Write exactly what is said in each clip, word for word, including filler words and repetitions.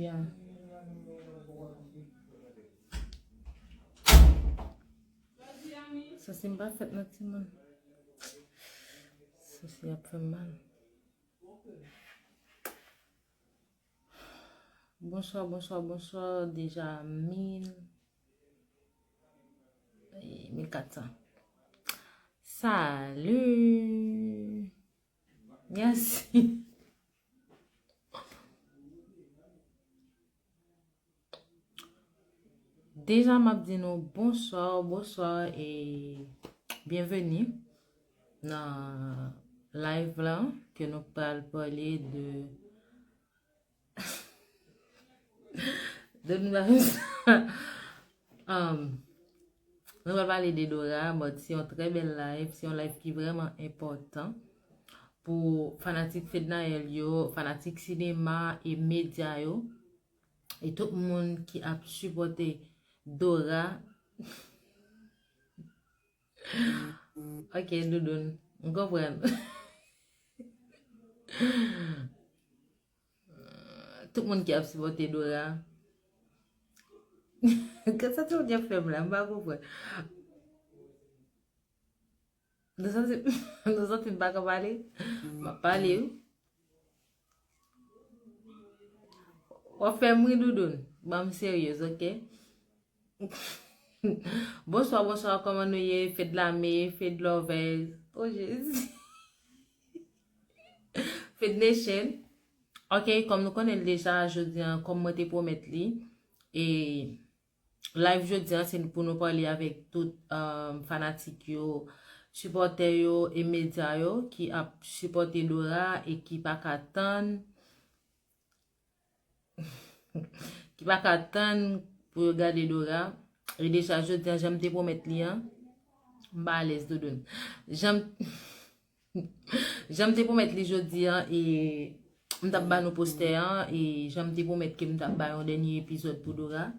Ya. Santi m pa fèt nan timoun. Santi ap fè m mal. Bonswa, bonswa, bonswa. Deja mil, eh, mil kat san. Salut. Mèsi. Deja, m ap di nou bonswa, bonswa e byenveni nan live la ke nou pral pale de de nou la. Um, nou pral pale de Dora, but se yon trè bèl live, se yon live ki vrèman enpòtan pou fanatik Fednaelle yo, fanatik sinema e medya yo, e tout moun ki ap sipòte Dora. Ok, Doudoun, m konprann. Tout moun ki ap sipòte Dora. Gad sa ti moun ap fè m la, m pa konprann. Nou santi, nou santi m pa ka pale? M ap pale, wi. W ap fè m ri, Doudoun. Ban m seryez, ok? Bonswa, bonswa, kòman nou ye? Fed Lame, Fed Lovers. Oh, Jezi. Fed Nation. Ok, kòm nou konnen l deja, jodi a, kòm mwen te pwomèt li, e live jodi a, se pou nou pale avèk tout, um, fanatik yo, sipòtè yo e medya yo ki ap sipòte Dora e ki pa ka tann ki pa ka tann pou yo gade Dora. E deja, jodi a, jan m te pwomèt li an, m pa alèz, Doudoun. Jan m, jan m te pwomèt li jodi a, e m t ap ba nou postè an, e jan m te pwomèt ke m t ap ba yon dènye epizòd pou Dora.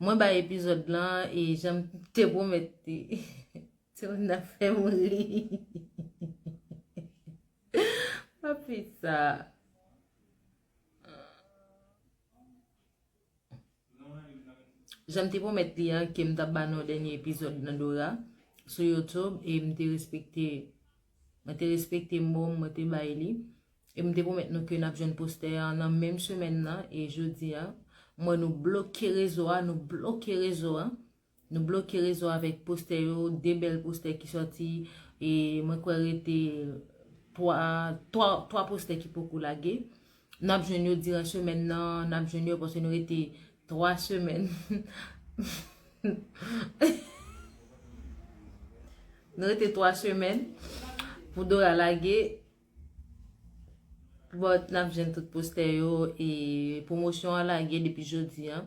Mwen bay epizòd lan, e jan m te pwomèt li. Ti moun nan fè m ri. Papi sa. Jan m te pwomèt li an ke m t ap ba nou dènye epizòd nan Dora sou YouTube, e m te respekte, mwen te respekte mo m, mwen te bay li. E m te pwomèt nou ke n ap jwenn postè an nan menm semèn nan, e jodi a, m wè nou bloke rezo a, nou bloke rezo a. Nou bloke rezo avèk postè yo, de bèl postè ki sòti, e mwen kwè rete twa, twa, twa postè ki poko lage. N ap jwenn yo diran semèn nan, n ap jwenn yo paske nou rete twa semèn. Nou rete twa semèn pou Dora lage. But n ap jwenn tout postè yo e pwomosyon an lage depi jodi a.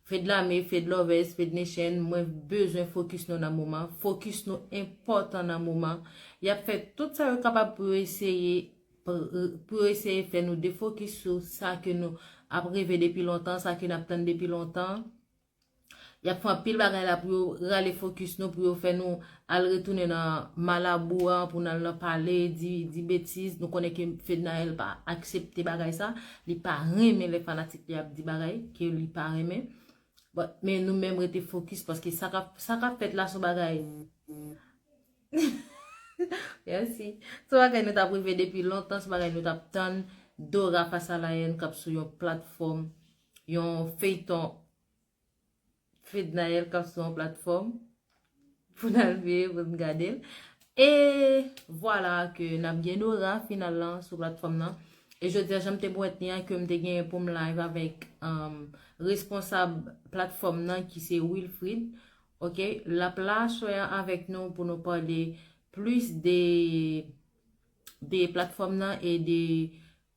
Fed Lame, Fed Lovers, Fed Nation, mwen bezwen fokis nou nan moman. Fokis nou enpòtan nan moman. Y ap fè tout sa yo kapab pou yo eseye, pou yo eseye fè nou defokis sou sa ke nou ap reve depi lontan, sa ke n ap tann depi lontan. Y ap fè anpil bagay la pou yo rale fokis nou, pou yo fè nou al retounen nan malabou an, pou n al nan pale, di, di betiz. Nou konnen ke Fednaelle pa aksepte bagay sa. Li pa renmen lè fanatik li ap di bagay ke li pa renmen. But, men nou menm rete fokis paske sa k ap, sa k ap fèt la se yon bagay. Mèsi. Se yon bagay nou t ap reve depi lontan, se yon bagay nou t ap tann. Dora Face à la Haine k ap sou yon platfòm, yon feyton Fednaelle k ap sou yon platfòm pou n al veye, pou n gade l. E vwala ke n ap gen Dora final lan sou platfòm nan. E jodi a, jan m te pwomèt li an, ke m te genyen pou m live avèk, um, responsab platfòm nan ki se Wilfrid. Ok, l ap la aswè a avèk nou pou nou pale plis de, de platfòm nan e de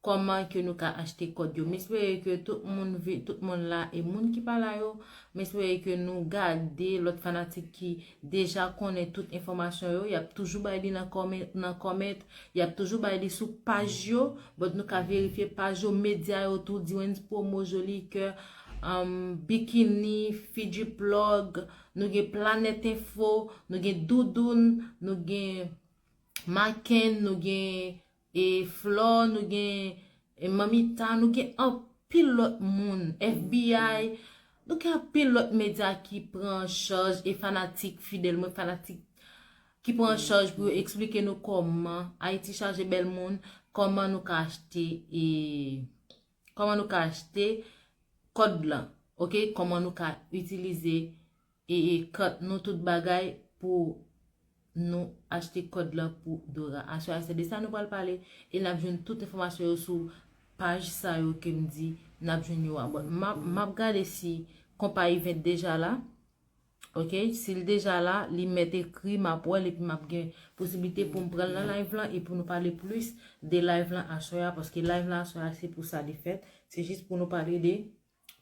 kòman ke nou ka achte kòd yo. M espere ke tout moun vi-, tout moun la e moun ki pa la yo, m espere ke nou gade lòt fanatik ki deja konnen tout enfòmasyon yo. Y ap toujou bay li nan kòmen-, nan comment, y ap toujou bay li sou paj yo, but nou ka verifye paj yo, medya yo tou, Dwens Promo, Joli Kè, um, Bikini, Fiji Plug, nou gen Planèt Enfo, nou gen Doudoun, nou gen Maken, nou gen e Flò, nou gen, e Manmita, nou gen anpil anpil lòt moun, F B I, nou gen anpil lòt medya ki pran chaj e fanatik fidèl mwen, fanatik ki pran chaj pou yo eksplike nou kòman Ayiti chaje bèl moun, kòman nou ka achte e kòman nou ka achte kòd lan, ok? Kòman nou ka itilize e, e kat nou tout bagay pou nou achte kòd lan pou Dora. Aswè a se de sa nou pral pale e n ap jwenn tout enfòmasyon yo sou paj sa yo ke m di n ap jwenn yo a. Bon, m ap, m ap gade si Konpa Event deja la. Ok, si l deja la, li mèt ekri, m ap wè l epi m ap gen posiblite pou m pran l nan live lan e pou nou pale plis de live lan aswè a, paske live lan aswè a se pou sa li fèt, se jis pou nou pale de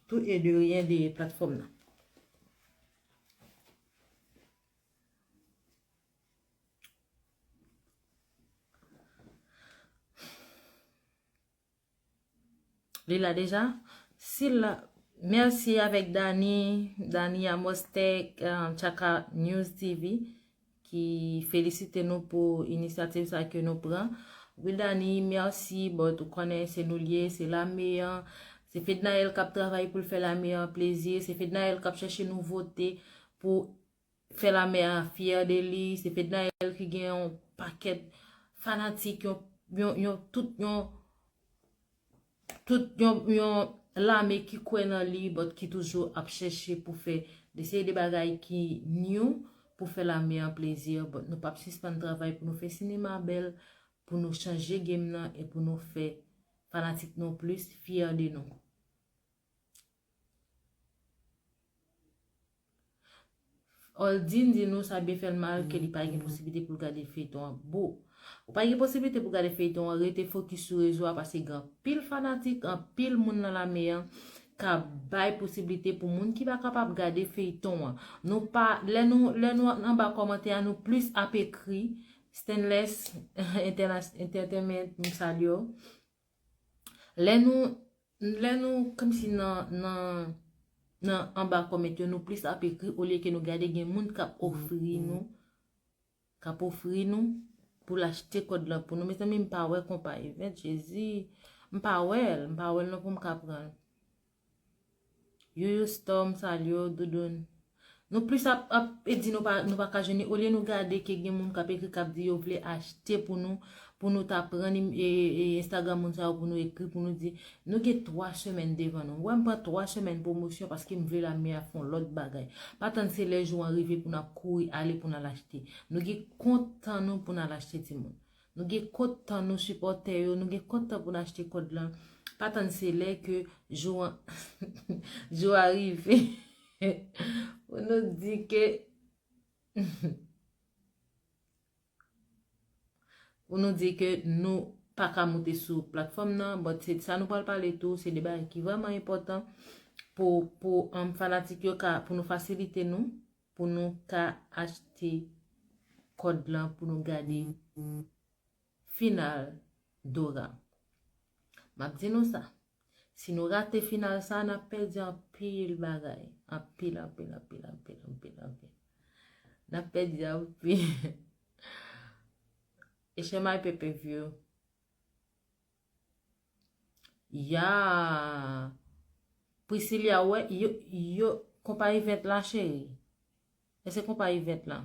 tout e de ryen de platfòm nan. Li la deja? Si l la, mèsi avèk Dani, Dani Amos Tech, um, Chaka News T V, ki felisite nou pou inisyativ sa ke nou pran. Wi, Dani, mèsi, but ou konnen se nou l ye, se lame an. Se Fednaelle k ap travay pou l fè lame an plezi, se Fednaelle k ap chèche nouvote pou fè lame a fyè de li, se Fednaelle ki gen yon pakèt fanatik, yon, yon, yon, tout yon, tout yon, yon lame ki kwè nan li, but ki toujou ap chèche pou fè de seri de bagay ki new pou fè lame an plezi, but nou p ap sispann travay pou nou fè sinema bèl, pou nou chanje game nan e pou nou fè fanatik nou plis fyè de nou. Oldin di nou sa byen fè l mal ke li pa gen posiblite pou l gade feyton an. Bo, ou pa gen posiblite pou gade feyton an, rete fokis sou rezo a paske gen anpil fanatik, anpil moun nan lame an k ap bay posiblite pou moun ki pa kapab gade feyton an. Nou pa, lè nou, lè nou anba kòmantè a, nou plis ap ekri Stainless Enternas-, Entertainment, m salye w. Lè nou, lè nou kòmsi nan, nan, nan anba kòmantè yo, nou plis ap ekri olye ke nou gade gen moun k ap ofri nou, k ap ofri nou pou l achte kòd lan pou nou. Mezanmi, m pa wè Konpa Event, Jezi. M pa wè l, m pa wè l non pou m ka pran l. Yoyo Storm, salye w, Doudoun. Nou plis ap, ap e di nou pa, nou pa ka jwenn li. Olye nou gade ke gen moun k ap ekri, k ap di yo vle achte pou nou, pou nou ta pran nim-, e, e, Instagram moun sa yo pou nou ekri, pou nou di. Nou gen twa semèn devan nou. Ou wè m pran twa semèn pwomosyon paske m vle lame a fè yon lòt bagay. Pa tann se lè jou an rive pou n ap kouri ale pou n al achte. Nou gen kont tan nou pou n al achte, timoun. Nou gen kont tan nou sipòtè yo, nou gen kont tan pou n achte kòd lan. Pa tann se lè ke jou an, jou a rive. Pou nou di ke, pou nou di ke nou pa ka moute sou platfòm nan, but se sa nou pral pale tou, se de bagay ki vrèman enpòtan pou, pou, um, fanatik yo ka, pou nou fasilite nou, pou nou ka achte kòd lan, pou nou gade final Dora. M ap di nou sa, si nou rate final sa, n ap pèdi anpil bagay. Anpil, anpil, anpil, anpil, anpil, anpil. N ap pèdi anpil. E chema e pepe vyo. Ya. Priscilla, wè, yo, yo, Konpa Event la, cheri. Èske Konpa Event la?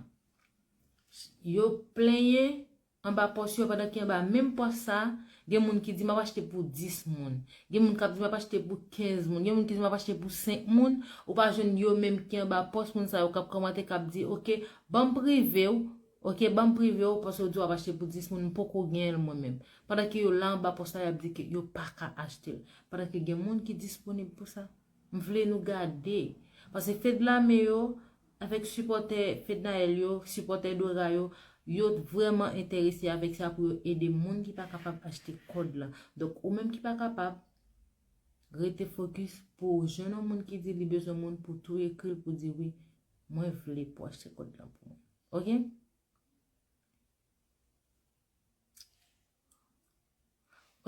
Yo plenyen anba pòs yo, pandan ki anba menm pòs sa, gen moun ki di, "M ap achte pou dis moun." Gen moun k ap di, "M ap achte pou kenz moun." Gen moun ki di, "M ap achte pou senk moun." Ou pa jwenn yo menm ki anba pòs moun sa yo k ap kòmante, k ap di, "Ok, ban m prive w. Ok, ban m prive w, paske w di w ap achte pou dis moun, m poko genyen l mwen menm." Pandan ke yo la anba pòs la, y ap di ke yo pa ka achte l. Pandan ke gen moun ki disponib pou sa. M vle nou gade. Paske Fedlame yo, avèk sipòtè Fednaelle yo, sipòtè Dora yo, yo vrèman enterese avèk sa pou yo ede moun ki pa kapab achte kòd lan. Donk, ou menm ki pa kapab, rete fokis pou w jwenn yon moun ki di li bezwen moun pou tou ekri l pou di, "Wi, mwen vle pou achte kòd lan pou mwen." Ok?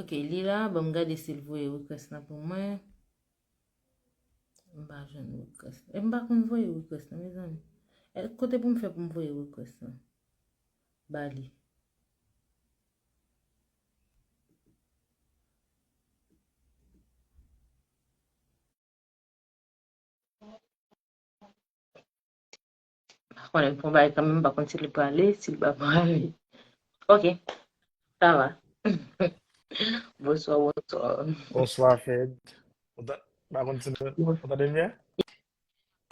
Ok, li la, ban m gade si l voye request lan pou mwen. M pa jwenn request. E m pa konn voye request lan, mezanmi. E kote pou m fè pou m voye request lan? Ba li. konnen l fè yon bagay kanmenm, m pa konn si li prale, si li pa prale. Ok, sa va. Bonswa, bonswa. Bonswa, Fed. Ou ta- Pa konn si nou ou tande m byen?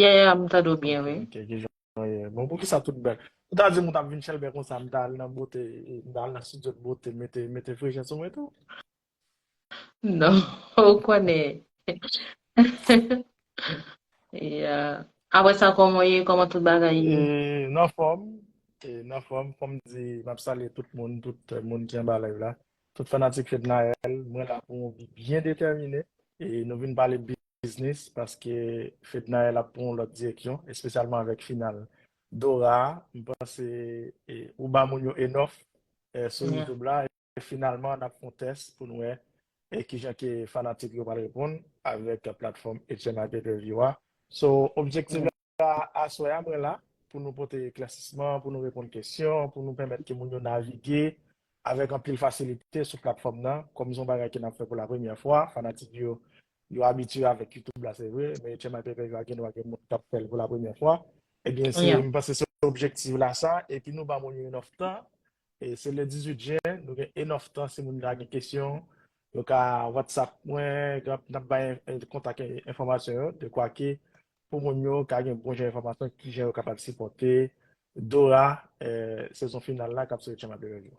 Yeah, yeah, m tande w byen, wi. Ok, ki jan w ye? Bon, poukisa tout bèl? Ou ta di m ou t ap vin chèlbè konsa, m ta al nan bote, m ta al nan studio de bote, mete, mete frechè sou mwen tou? Non, ou konnen. Yeah. Apre sa, kòman w ye? Kòman tout bagay ye? E, nan fòm, e, nan fòm, fò m di, m ap salye tout moun, tout moun ki anba live la. Tout fanatik Fednaelle, mwen la pou yon vi byen detèmine. E nou vin pale biznis paske Fednaelle ap pran yon lòt direksyon, espesyalman avèk final Dora. M panse e, ou ba moun yo enòf e, sou YouTube la. E finalman, n ap fè yon tès pou n wè e kijan ke fanatik yo pral reponn avèk platfòm H M I Pay Per View a. So, objektif la aswè a, mwen la pou nou pote eklèsisman, pou nou reponn kesyon, pou nou pèmèt ke moun yo navige avèk anpil fasilite sou platfòm nan, kòm se yon bagay ke n ap fè pou la premyè fwa, fanatik yo, yo abitye avèk YouTube la, se vre, men H M I Pay Per View a gen dwa gen moun k ap fè l pou la premyè fwa. Ebyen, se, m panse se objektif la sa, epi nou ba moun yo enòf tan, e se le dizuit jen, nou gen enòf tan, si moun ta gen kesyon, yo ka WhatsApp mwen, n ap bay kontak enfòmasyon yo, de kwa ke pou moun yo ka gen bon jan enfòmasyon, kijan yo kapab sipòte Dora e, sezon final la k ap soti an Pay Per View.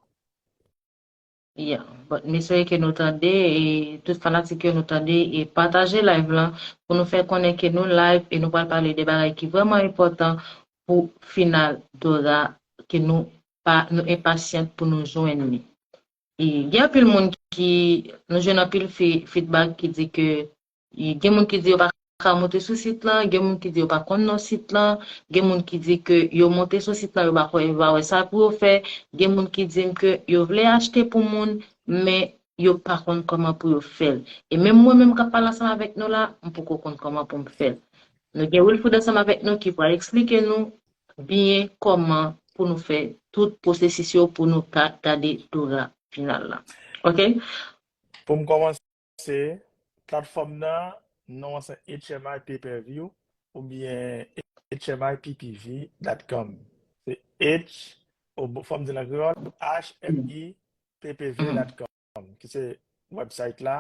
Yeah. But m espere ke nou tande, e tout fanatik yo nou tande, e pataje live lan pou nou fè konnen ke nou live e nou pral pale de bagay ki vrèman enpòtan pou final Dora ke nou pa nou enpasyant pou nou jwenn li. E gen anpil moun ki, nou jwenn anpil feedback ki di ke gen moun ki di yo pa ka monte sou sit lan, gen moun ki di yo pa konn non sit lan, gen moun ki di ke yo monte sou sit lan, yo pa kwè, yo pa wè sa pou yo fè, gen moun ki di m ke yo vle achte pou moun, men yo pa konn kòman pou yo fè l. E menm mwen menm k ap pale ansanm avèk nou la, m poko konn kòman pou m fè l. Nou gen Wilfred ansanm avèk nou ki pral eksplike nou byen kòman pou nou fè tout pwosesis yo pou nou ka gade Dora final la. Ok? Pou m kòmanse, platfòm nan, non an se H M I Pay Per View oubyen H M I P P V dot com. Se H, fò m di l an kreyòl, H M I P P V dot com, ki se website la.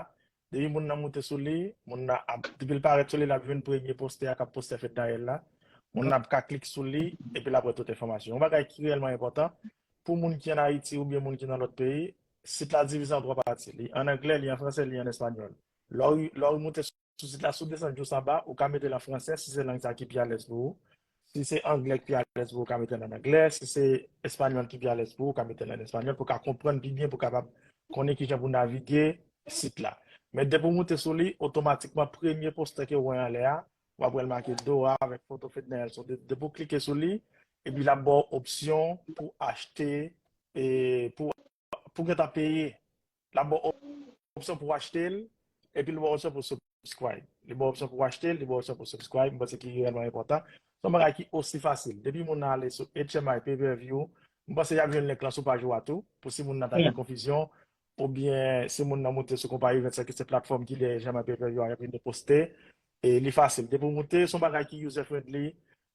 Depi moun nan moute sou li, moun nan ap, depi l parèt sou li, l ap jwenn premye postè a k ap postè Fednaelle la. Moun nan ap ka klik sou li, epi l ap wè tout enfòmasyon. Yon bagay ki reyèlman enpòtan, pou moun ki ann Ayiti oubyen moun ki nan lòt peyi, sit la divize an twa pati. Li an anglè, li an fransè, li an espanyòl. Lè w, lè w moute sou sit la, si w desann jous anba, ou ka mete l an fransè, si se lang sa ki pi alèz pou ou. Si se anglè ki pi alèz pou ou, ou ka mete l an anglè. Si se espanyòl ki pi alèz pou ou, ou ka mete l an espanyòl pou w ka konprann pi byen, pou w kapab konnen kijan pou w navige sit la. Men depi w moute sou li, otomatikman, premye postè ke w wè anlè a, w ap wè l make Dora avèk foto Fednaelle sou. De- Depi w klike sou li, epi l ap ba w opsyon pou achte, e pou, pou gentan peye. L ap ba w opsyon pou w achte l, epi l ba w opsyon pou subscribe. Li ba w opsyon pou w achte l, li ba w opsyon pou subscribe. M panse ki reyèlman enpòtan. Se yon bagay ki osi fasil. Depi moun nan ale sou H M I Pay Per View, m panse y ap jwenn link lan sou paj ou a tou, pou si moun nan ta gen konfizyon, oubyen si moun nan moute sou Konpayi Events la, ki se platfòm ki dèyè H M I Pay Per View a, y ap vin poste. E li fasil. Depi w moute, se yon bagay ki user friendly.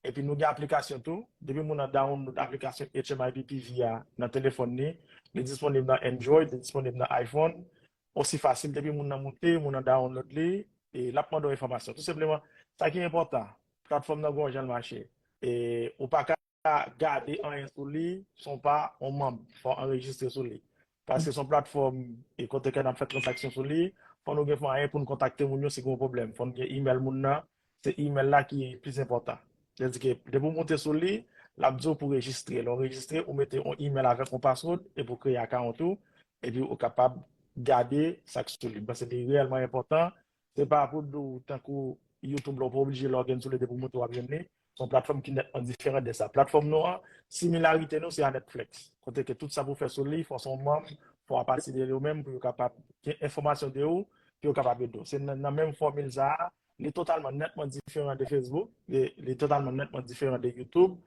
Epi nou gen aplikasyon tou. Depi moun nan download aplikasyon H M I P P V a nan telefòn li, li disponib nan Android, li disponib nan iPhone. Osi fasil, depi moun nan moute, moun nan download li, e l ap mande w enfòmasyon. Tou senpleman, sa ki enpòtan, platfòm nan gen yon jan l mache. E ou pa ka gade anyen sou li san w pa yon manm, fò w anrejistre sou li. Paske se yon platfòm e kote ke n ap fè tranzaksyon sou li, fò nou gen mwayen pou n kontakte moun yo si gen yon pwoblèm. Fò n gen email moun nan, se email la ki plis enpòtan. Sètadi ke depi w moute sou li, l ap di w pou rejistre. Lè w rejistre, ou mete yon email avèk yon password epi w kreye account ou, epi ou kapab gade sa k sou li. M panse li reyèlman enpòtan. Se pa pou di w tankou YouTube la, ou pa oblije login sou li depi w moute w ap jwenn li. Se yon platfòm ki nètman diferan de sa. Platfòm nou an, similarite nou se a Netflix. Kote ke tout sa pou w fè sou li, fò w se yon manm, fò w apatide yo menm pou yo kapab gen enfòmasyon de ou, pou yo kapab ede w. Se nan, nan menm fòmil sa a, li totalman nètman diferan de Facebook, li, li totalman nètman diferan de YouTube,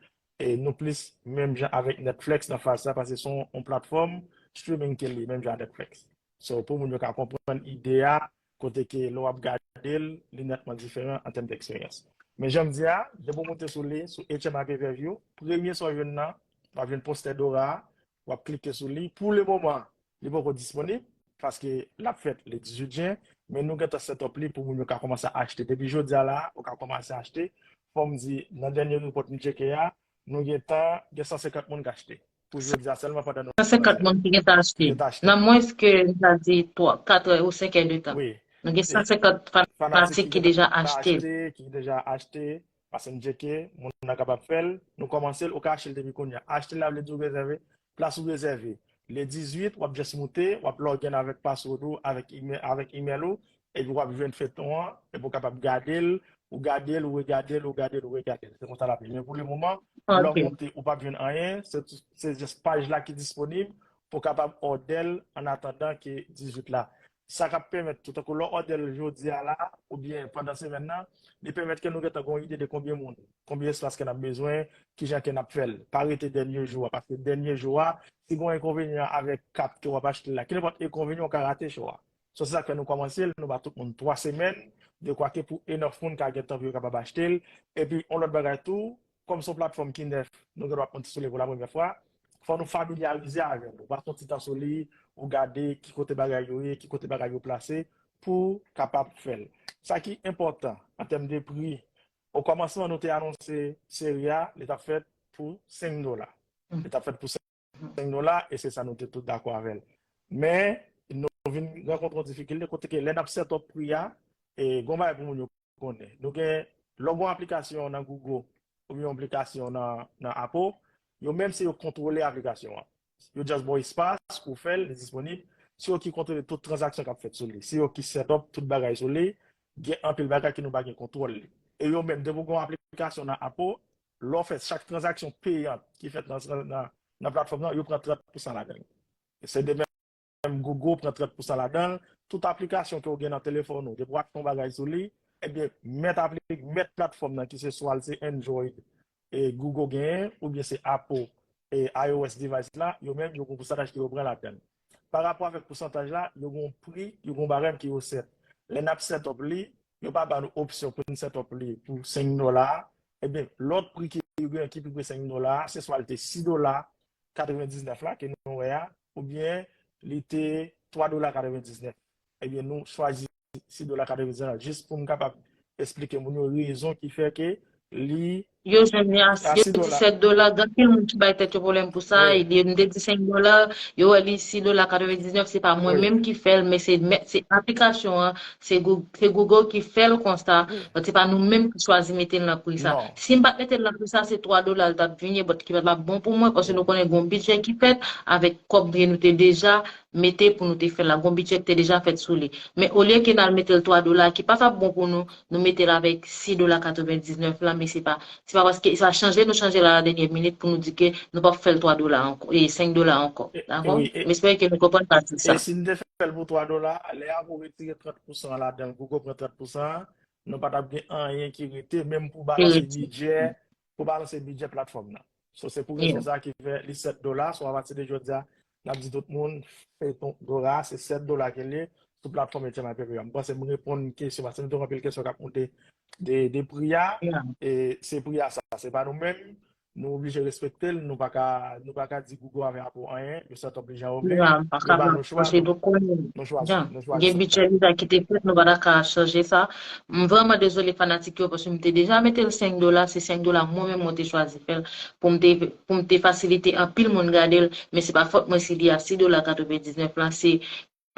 e nou plis menm jan avèk Netflix nan faz sa, paske se yon, yon platfòm streaming ke li, menm jan Netflix. So, pou moun yo ka konprann ide a, kote ke lè w ap gade l, li nètman diferan an tèm de eksperyans. Men jan m di a, depi w moute sou li, sou H M I Pay Per View, premye sa w jwenn nan, w ap jwenn postè Dora a, w ap klike sou li. Pou le moman, li poko disponib, paske l ap fèt le dizuit jen, men nou gentan set up li pou moun yo ka kòmanse achte. Depi jodi a la, ou ka kòmanse achte. Fò m di, nan dènye repòt m tcheke a, nou gentan gen san senkant moun k achte. Pou jodi a sèlman pandan nou. San senkant moun ki gentan achte. Nan mwens ke, nou ta di, twa, kat è ou senk è de tan. Wi. Nou gen san senkant fanatik ki deja achte. Ki deja achte, paske m tcheke, moun nan kapab fè l. Nou kòmanse l, ou ka achte l depi kounye a. Achte l la vle di w rezève, plas ou rezève. Le dizuit, w ap just moute, w ap log in avèk password ou, avèk email, avèk email ou, epi w ap jwenn feyton an, epi w kapab gade l, ou gade l, ou regade l, ou gade l, ou regade l. Se konsa l ap ye. Men pou le moman, lè w moute, ou p ap jwenn anyen, se, se just paj la ki disponib pou w kapab òdè l an atandan ke dizuit la. Sa k ap pèmèt, toutankou lè w òdè l jodi a la, oubyen pandan semèn nan, li pèmèt ke nou gentan gen yon ide de konbyen moun, konbyen espas ke n ap bezwen, kijan ke n ap fè l. Pa rete dènye jou a, paske dènye jou a, si gen yon enkonvenyan avèk kat ke w ap achte la, ki nenpòt enkonvenyan, ou ka rate show a. So, se sa k fè nou kòmanse l, nou ba tout moun twa semèn, dekwa ke pou enough moun ka gen tan pou yo kapab achte l. Epi, yon lòt bagay tou, kòm se yon platfòm ki nèf, nou gen dwa ap monte sou li pou la premyè fwa, fò nou familyarize avè l. Ou pase yon ti tan sou li, ou gade ki kote bagay yo ye, ki kote bagay yo plase, pou w kapab fè l. Sa ki enpòtan an tèm de pri, o kòmansman, nou te anonse seri a, li t ap fèt pou senk dola. Li t ap fèt pou senk dola, e se sa nou te tout dakò avè l. Men, nou vin rankontre yon difikilte kote ke lè n ap set up pri a, e gen yon bagay pou moun yo konnen. Nou gen, lè w gen yon aplikasyon nan Google oubyen yon aplikasyon nan, nan Apple, yo menm se yo kontwole aplikasyon an. Yo just ba w espas pou w fè l, li disponib. Se yo ki kontwole tout tranzaksyon k ap fèt sou li. Se yo ki set up tout bagay sou li. Gen anpil bagay ke nou pa gen kontwòl li. E yo menm, depi w gen yon aplikasyon nan Apple, lè w fè chak tranzaksyon peyant ki fèt nan, nan, nan platfòm nan, yo pran trant pousan ladan l. Se de menm Google pran trant pousan ladan l. Tout aplikasyon ke w gen nan telefòn ou, depi w achte yon bagay sou li, ebyen, mèt apli-, mèt platfòm nan, ki se swa l se Android, e Google genyen, oubyen se Apple, e iOS device la, yo menm, yo gen yon pousantaj ke yo pran ladan l. Pa rapò avèk pousantaj la, yo gen yon pri, yo gen yon barèm ke yo set. Lè n ap set up li, yo pa ba nou opsyon pou n set up li pou senk dola. Ebyen, lòt pri ke yo gen ki pi pre senk dola, se swa l te sis dola katrevendiznèf la ke nou wè a, oubyen li te twa dola katrevendiznèf. Ebyen, nou chwazi sis dola katrevendiznèf la, jis pou m kapab esplike moun yo rezon ki fè ke li Yo jwenn li a, a yo sis dola. Disèt dola. Gen anpil moun ki bay tèt yo pwoblèm pou sa. Wi. E yo, m te di senk dola, yo wè li sis dola katrevendiznèf, se pa mwen Wi. Menm ki fè l, men se, men se aplikasyon an, se Goo-, se Google ki fè l konsa. Wi. Donk, se pa nou menm ki chwazi mete l nan pri sa. Non. Si m pa t mete l nan pri sa, se twa dola l t ap vini, but ki pa t ap bon pou mwen, paske Wi. Nou konnen gen yon bidjè ki fèt avèk kòb ke nou te deja mete pou nou te fè l la. Gen yon bidjè ki te deja fèt sou li. Men olye ke n al mete l twa dola, ki pa t ap bon pou nou, nou mete l avèk sis dola katrevendiznèf la, men se pa, se pa paske sa chanje, nou chanje la, la dènyè minit pou nou di ke nou p ap fè l twa dola ankò, e senk dola ankò. E, e Dakò? Wi, e, m espere ke nou konprann pati sa. E si n te fè l pou twa dola, lè a pou retire trant pousan ladan l, Google pran trant pousan, nou pa t ap gen anyen ki rete, menm pou balanse bidjè, pou balanse bidjè platfòm nan. So, se pou rezon sa ki fè li sèt dola, so, apati de jodi a, n ap di tout moun, feyton Dora, se sèt dola ke l ye, sou platfòm H M I P P A. M panse m reponn kesyon, paske nou te gen anpil kesyon k ap monte de, de pri a, e se pri a sa, se pa nou menm, nou oblije respekte l, nou pa ka, nou pa ka di Google avè Apple anyen, yo sèt up li jan yo vle, yo ba nou chwa, nou, nou chwazi, nou chwazi. Gen bidjè deja ki te fèt, nou pa ta ka chanje sa. M vrèman dezole fanatik yo, paske m te deja mete l senk dola, se senk dola mwen menm mwen te chwazi fè l, pou m te, pou m te fasilite anpil moun gade l, men se pa fòt mwen si li a sis dola katrevendiznèf la, se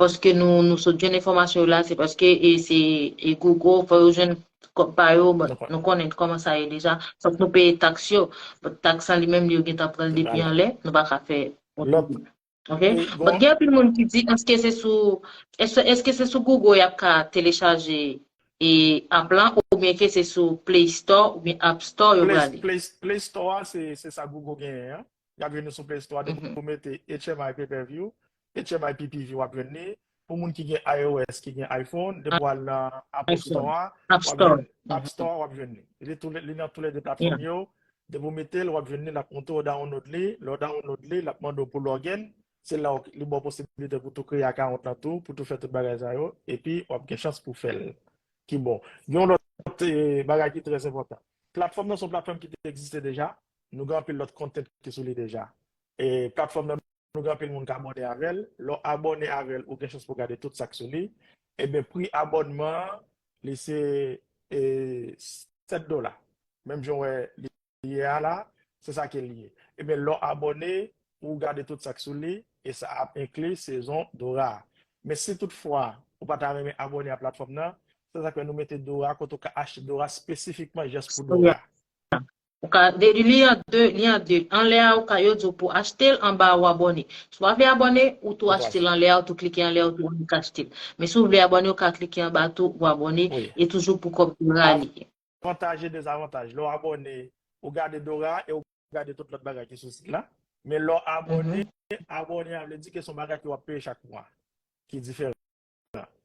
paske nou, nou sot jwenn enfòmasyon yo la, se paske, e se, e Google, fò yo jwenn kòb pa yo, bon, nou konnen kòman sa ye deja, fòk nou peye taks yo, bon, taks lan li menm li yo gentan pran l depi anlè, nou pa ka fè otoman. Ok? Bon, gen anpil moun ki di, èske se sou, èske, èske se sou Google y ap ka telechaje e app lan, oubyen ke se sou Play Store oubyen App Store yo prale? Play, Play Store a, se, se sa Google genyen an. Y ap jwenn li sou Play Store a, depi ou mete H M I Pay Per View, H M I P P V, w ap jwenn li. Pou moun ki gen iOS, ki gen iPhone, depi w al nan Apple Store a, w ap jwenn App Store, w ap jwenn li. Li tou, li nan toulède platfòm yo. Depi w mete l, w ap jwenn li, l ap montre w download li. Lè w download li, l ap mande w pou login. Se la w, li ba w posiblite pou tou kreye account lan tou, pou tou fè tout bagay sa yo. Epi, w ap gen chans pou fè l. Ki bon. Gen yon lòt lòt eh, bagay ki trè enpòtan. Platfòm nan se yon platfòm ki te egziste deja. Nou gen anpil lòt content ki sou li deja. E platfòm nan, nou gen anpil moun ki abòne avè l. Lè w abòne avè l, ou gen chans pou w gade tout sa k sou li. Ebyen, pri abònman an, li se eh, sèt dola. Menm jan w wè li ye a la, se sa ke li ye. Ebyen, lè w abòne, ou gade tout sa k sou li, e sa ap enkli sezon Dora a. Men si toutfwa ou pa ta renmen abòne a platfòm nan, se sa k fè nou mete Dora kote ou ka achte Dora espesifikman jis pou Dora. Ou ka de, li an de, li an de. Anlè a, ou ka, yo di w pou achte l, anba a ou abòne. Si w pa vle abòne, ou tou achte l anlè a, ou tou klike anlè a, ou tou achte l. Men si w vle abòne, ou ka klike anba tou, ou abòne, e toujou pou kòb Dora li ye. Avantaj e dezavantaj. Lè w abòne, ou gade Dora e ou gade tout lòt bagay ki sou sit la. Men lè w abòne, abòne a vle di ke se yon bagay ke w ap peye chak mwa, ki diferan.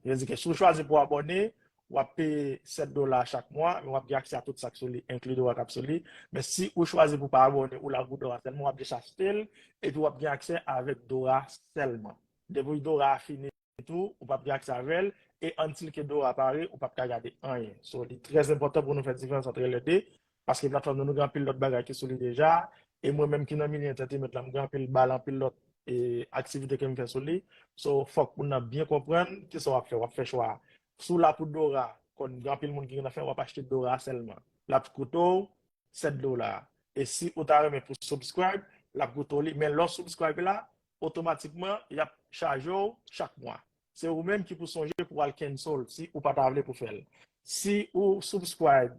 Vle di ke si w chwazi pou w abòne, w ap peye sèt dola chak mwa, men w ap gen aksè a tout sa k sou li, enkli Dora k ap sou li. Men si ou chwazi pou w pa abòne, ou la pou Dora sèlman, w ap jis achte l, epi w ap gen aksè avèk Dora sèlman. Depi Dora a fini, tou, ou p ap gen aksè avè l, e until ke Dora pare, ou p ap ka gade anyen. So, li trè enpòtan pou nou fè diferans antre lè de, paske platfòm nan nou gen anpil lòt bagay ki sou li deja, e mwen menm ki nan milye entertainment la, m gen anpil bal, anpil lòt e, aktivite ke m fè sou li. So, fòk moun nan byen konprann kisa w ap fè, w ap fè chwa a. Si w la pou Dora, kòm gen anpil moun ki gen nan fè, w ap achte Dora sèlman. L ap koute w sèt dola. E si ou ta renmen pou subscribe, l ap koute w li. Men lè w subscribe la, otomatikman, y ap chaje w chak mwa. Se ou menm ki pou sonje pou w al cancel si ou pa ta vle pou fè l. Si ou subscribe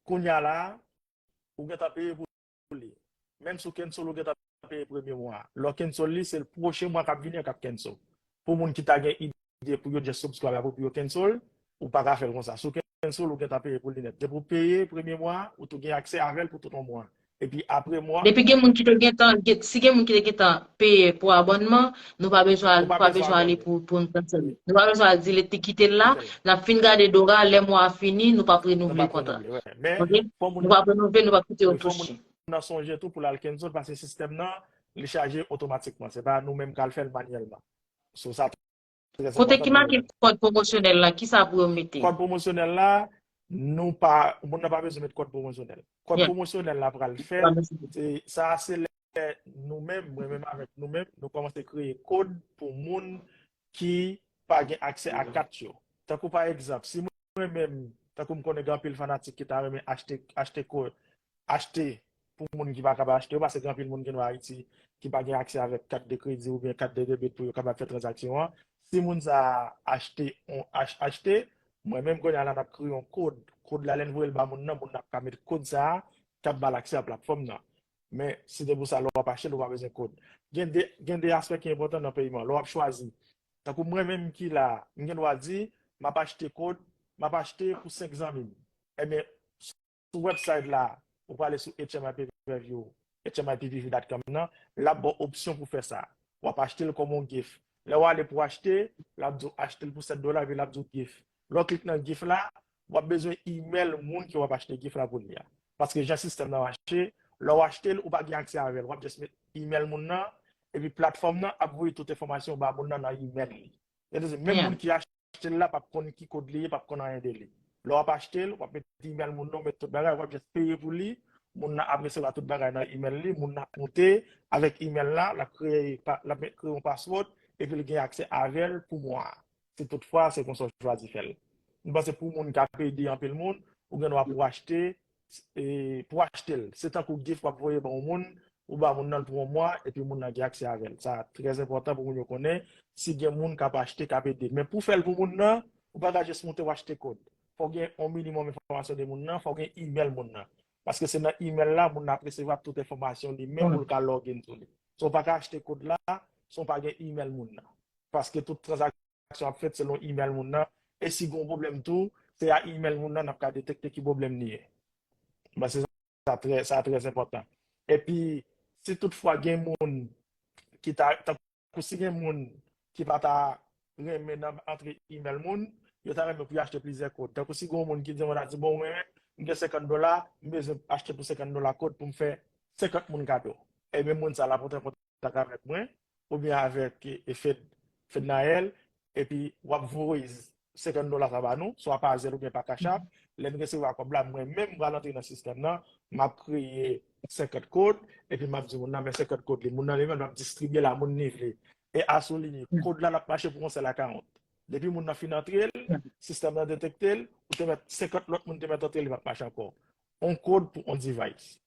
kounya la, ou gentan peye pou li. Menm si w cancel, ou gentan peye premye mwa a. Lè w cancel li, se pwochen mwa k ap vini an k ap cancel. Pou moun ki ta gen ide pou yo just subscribe apre pou yo cancel, ou pa ka fè l konsa. Si w cancel, ou gentan peye pou li nèt. Depi w peye premye mwa a, ou tou gen aksè avè l pou tout yon mwa. Epi apre mwa. Depi gen moun ki te gentan, si gen moun ki te gentan peye pou abònman, nou pa bezwen, pa bezwen ale pou, pou n cancel li. Nou pa bezwen al di li te kite l la, n ap fin gade Dora, lè mwa a fini, nou p ap renouvle kontra. Nou p ap renouvle, nou p ap kite yo touche. Nan sonje tou pou l al cancel paske sistèm nan li chaje otomatikman. Se pa nou menm k al fè l manyèlman. So sa trè enpòtan. Kote ki make kòd pwomosyonèl la, kisa pou yo mete? Kòd pwomosyonèl la, nou pa, moun nan pa bezwen met kòd pwomosyonèl. Kòd pwomosyonèl la pral fèt, se sa se lè nou menm, mwen menm avèk nou menm, nou kòmanse kreye kòd pou moun ki pa gen aksè a kat yo. Tankou pa egzanp, si mwen menm, tankou m konnen gen anpil fanatik ki ta renmen achte, achte kòd, achte pou moun ki pa kapab achte yo, paske gen anpil moun ki nan Ayiti ki pa gen aksè avèk kat de kredi oubyen kat de debit pou yo kapab fè tranzaksyon an. Si moun sa a achte, on, ach, achte, mwen menm kounye a la n ap kreye yon kòd. Kòd la, lè n voye l ba moun nan, moun nan ap ka met kòd sa a k ap ba l aksè a platfòm nan. Men, si te pou sa, lè w ap achte l, ou pa bezwen kòd. Gen de, gen de aspè ki enpòtan nan peman. Lè w ap chwazi, tankou mwen menm ki la, m gen dwa di, m ap achte kòd, m ap achte pou senk zanmi m. Ebyen, sou website la, ou prale sou H M I P P view, H M I P P V dot com nan, l ap ba w opsyon pou fè sa. W ap achte l kòm yon gift. Lè w ale pou achte, l ap di w achte l pou sèt dola, epi l ap di w gift. Lè w klik nan gift la, w ap bezwen email moun ke w ap achte gift la pou li a. Paske jan sistèm nan mache, lè w achte l, ou pa gen aksè avè l. W ap just met email moun nan, epi platfòm nan ap voye tout enfòmasyon ba moun nan nan email li. Sa vle di, menm moun ki achte l la p ap konn ki kòd li ye, p ap konn anyen de li. Lè w ap achte l, w ap met email moun nan, w met tout bagay, w ap just peye pou li, moun nan ap resevwa tout bagay nan email li, moun nan ap moute avèk email la, l ap kreye, l ap met, kreye yon password, epi l gen aksè avè l pou mwa a. Si toutfwa se konsa w chwazi fè l. M panse pou moun k ap ede anpil moun, ou gen dwa pou achte, e, pou achte l. Se tankou gift w ap voye ba yon moun, ou ba moun nan l pou yon mwa, epi moun nan gen aksè avè l. Sa trè enpòtan pou moun yo konnen, si gen moun k ap achte, k ap ede. Men pou fè l pou moun nan, ou pa ka jis moute w achte kòd. Fò w gen yon minimòm enfòmasyon de moun nan, fò w gen email moun nan. Paske se nan email la, moun nan ap resevwa tout enfòmasyon li menm pou l ka log in sou li. So w pa ka achte kòd la, san w pa gen email moun nan. Paske tout tranzaksyon aksyon ap fèt selon email moun nan. E si gen yon pwoblèm tou, se a email moun nan n ap ka detekte ki pwoblèm li ye. Mwen panse sa trè, sa trè enpòtan. Epi, si toutfwa gen moun ki ta, tankou si gen moun ki pa ta renmen nan antre email moun, yo ta renmen pou yo achte plizyè kòd. Tankou si gen yon moun ki di, mwen ta di, bon, mwen, m gen senkant dola, m bezwen achte pou senkant dola kòd pou m fè senkant moun kado. Ebyen, moun sa la pou t kontak avèk mwen, oubyen avèk e, e Fed, Fednaelle, epi w ap voye senkant dola sa ba nou, swa pa Zelle oubyen pa Cash App, Lè n resevwa kòb la, mwen menm m pral antre nan sistèm nan, m ap kreye senkant kòd, epi m ap di moun nan, men senkant kòd li, moun nan li menm l ap distribye l a moun li vle. E asoulinye, kòd la l ap mache pou yon sèl akawont. Depi moun nan fin antre l, sistèm nan detekte l, ou te mèt senkant lòt moun te mèt antre, li p ap mache ankò. On kòd pou on device.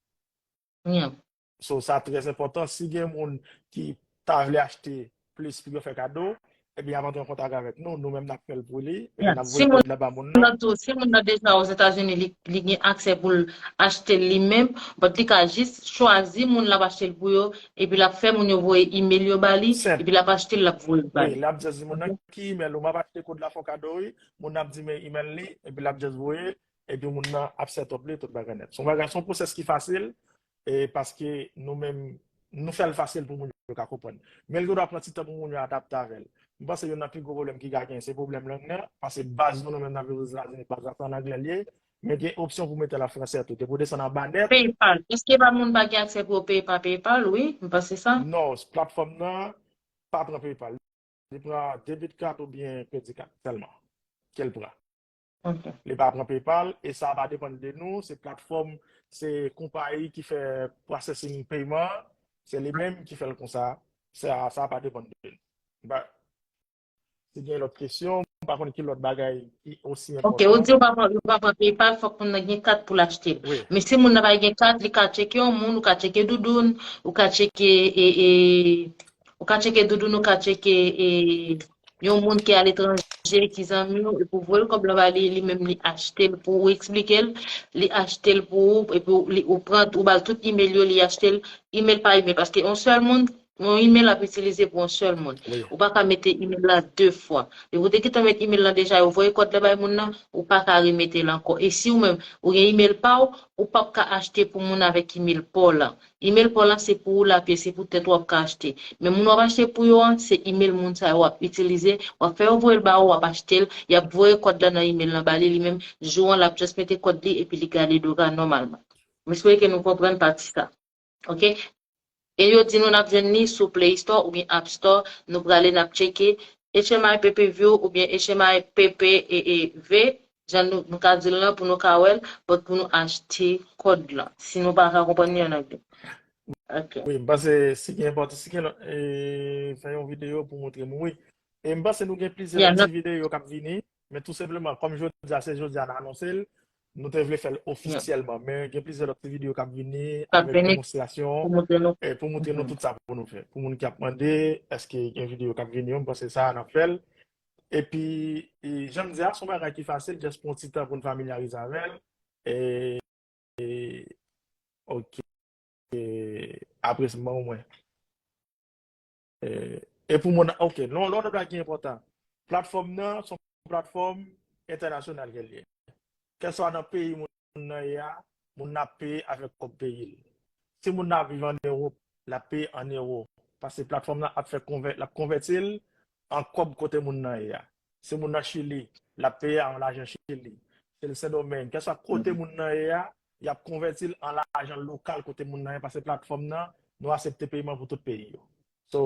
So, sa trè enpòtan. Si gen moun ki ta vle achte plis pou yo fè kado, ebyen, y ap antre an kontak avèk nou. Nou menm, n ap fè l pou li. Ebyen, n ap voye kòd la ba moun nan. Si moun nan deja Ozetazini, li, li gen aksè pou l achte l li menm, but li ka jis chwazi moun l ap achte l pou yo, epi l ap fè moun yo voye email yo ba li, epi l ap achte l, l ap voye l ba li. Wi, l ap just di moun nan ki email ou, m ap achte kòd la fè w kado, wi. Moun nan ap di men email li, epi l ap just voye, epi moun nan ap set up li, tout bagay nèt. Se yon bagay, se yon pwosès ki fasil, e paske nou menm, nou fè l fasil pou moun yo ka konprann. Men l gen dwa pran ti tan pou moun yo adapte avè l. M panse youn nan pi gwo pwoblèm ki ka genyen, se pwoblèm lang nan, paske baz nou, nou menm n ap viv Ozetazini, baz la se ann anglè l ye, men gen opsyon pou mete l an fransè tou. Depi w desann anba nèt. PayPal. Èske pa moun pa gen aksè pou yo peye pa PayPal? Wi, m panse sa. Non, platfòm nan pa pran PayPal. Li pran debit card oubyen kredi card sèlman ke l pran. Li pa pran PayPal, e sa pa depann de nou, se platfòm, se konpayi ki fè processing peyman an, se li menm ki fè l konsa, sa, sa pa depann de nou. Ba, si gen lòt kesyon, m pa konn ki lòt bagay ki osi enpòtan. Ok, ou di yo pa pran, yo pa pran PayPal, fòk moun nan gen kat pou l achte l. Wi. Men si moun nan pa gen kat, li ka tcheke yon moun, ou ka tcheke Doudoun, ou ka tcheke, e, e, ou ka tcheke Doudoun, ou ka tcheke, e, yon moun ki aletranje, ki zanmi w, epi w voye l kòb la ba li, li menm li achte l pou ou, eksplike l, li achte l pou ou, epi w, li, ou pran, ou ba l tout email yo, li achte l, email pa email, paske yon sèl moun, yon email ap itilize pou yon sèl moun. Wi. Ou pa ka mete email la de fwa. Depi w te gentan met email la deja, yo voye kòd la bay moun nan, ou pa ka remete l ankò. E si ou menm, ou gen email pa w, ou p ap ka achte pou moun avèk email pa w lan. Email pa w lan se pou ou l ap ye, se pou tèt ou w ap ka achte. Men moun w ap achte pou yo an, se email moun sa yo w ap itilize, w ap fè yo voye l ba ou, w ap achte l, y ap voye kòd la nan email lan ba li, li menm, jou an, l ap just mete kòd li, epi li gade Dora nòmalman. M espere ke nou konprann pati sa. Ok? E yo di nou n ap jwenn li sou Play Store oubyen App Store, nou prale n ap tcheke H M I P P View oubyen H M I P P V, jan nou, nou ka di l lan pou nou ka wè l, but pou nou achte kòd lan, si nou pa ka konprann li an anglè. Ok. Wi, m panse si gen enpòtan, si gen lòt, e, fè yon videyo pou montre m, wi. E m panse nou gen plizyè lòt ti videyo k ap vini, men tou senpleman, kòm jodi a, se jodi a n anonse l, nou te vle fè l ofisyèlman, men gen plizyè lòt ti videyo k ap vini avèk demonstrasyon, e, pou montre nou tout sa pou nou fè. Pou moun ki ap mande, èske gen videyo k ap vini yo, m panse sa a n ap fè l. Epi, e, jan m di a, se yon bagay ki fasil, just pran ti tan pou n familyarize avè l. E, e, ok. E, apre se ban mwen. E, e pou moun, ok, non, lòt bagay ki enpòtan. Platfòm nan, se yon platfòm entènasyonal ke l ye. Kèlswa nan peyi moun nan ye a, moun nan ap peye avèk kòb peyi l. Si moun nan ap viv ann Ewòp, l ap peye ann ewo. Paske platfòm nan ap fè konvè-, l ap konvèti l an kòb kote moun nan ye a. Si moun nan Chili, l ap peye an lajan Chili. Si l Sendomeng, kèlswa kote moun nan ye a, y ap konvèti l an lajan lokal kote moun nan ye, paske platfòm nan, nou aksepte peyiman pou tout peyi yo. So,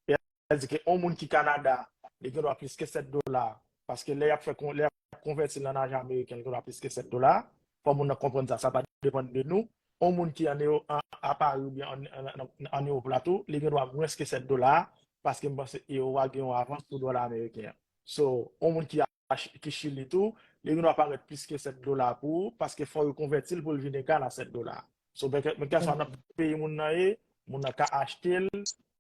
sa vle di ke yon moun ki Kanada, li gen dwa plis ke sèt dola, paske lè y ap fè kon-, lè y ap konvèti l an lajan ameriken, li gen dwa plis ke sèt dola. Fò moun nan konprann sa, sa pa depann de nou. Yon moun ki an Ewo-, an, a Pari oubyen an, an, an, an Ewòp la tou, li gen dwa mwens ke sèt dola, paske m panse ewo a gen yon avans sou dola ameriken an. So, yon moun ki a, ki Chili tou, li gen dwa parèt plis ke sèt dola pou ou, paske fò yo konvèti l pou l vin egal a sèt dola. So, men kè, men kèlswa nan peyi moun nan ye, moun nan ka achte l.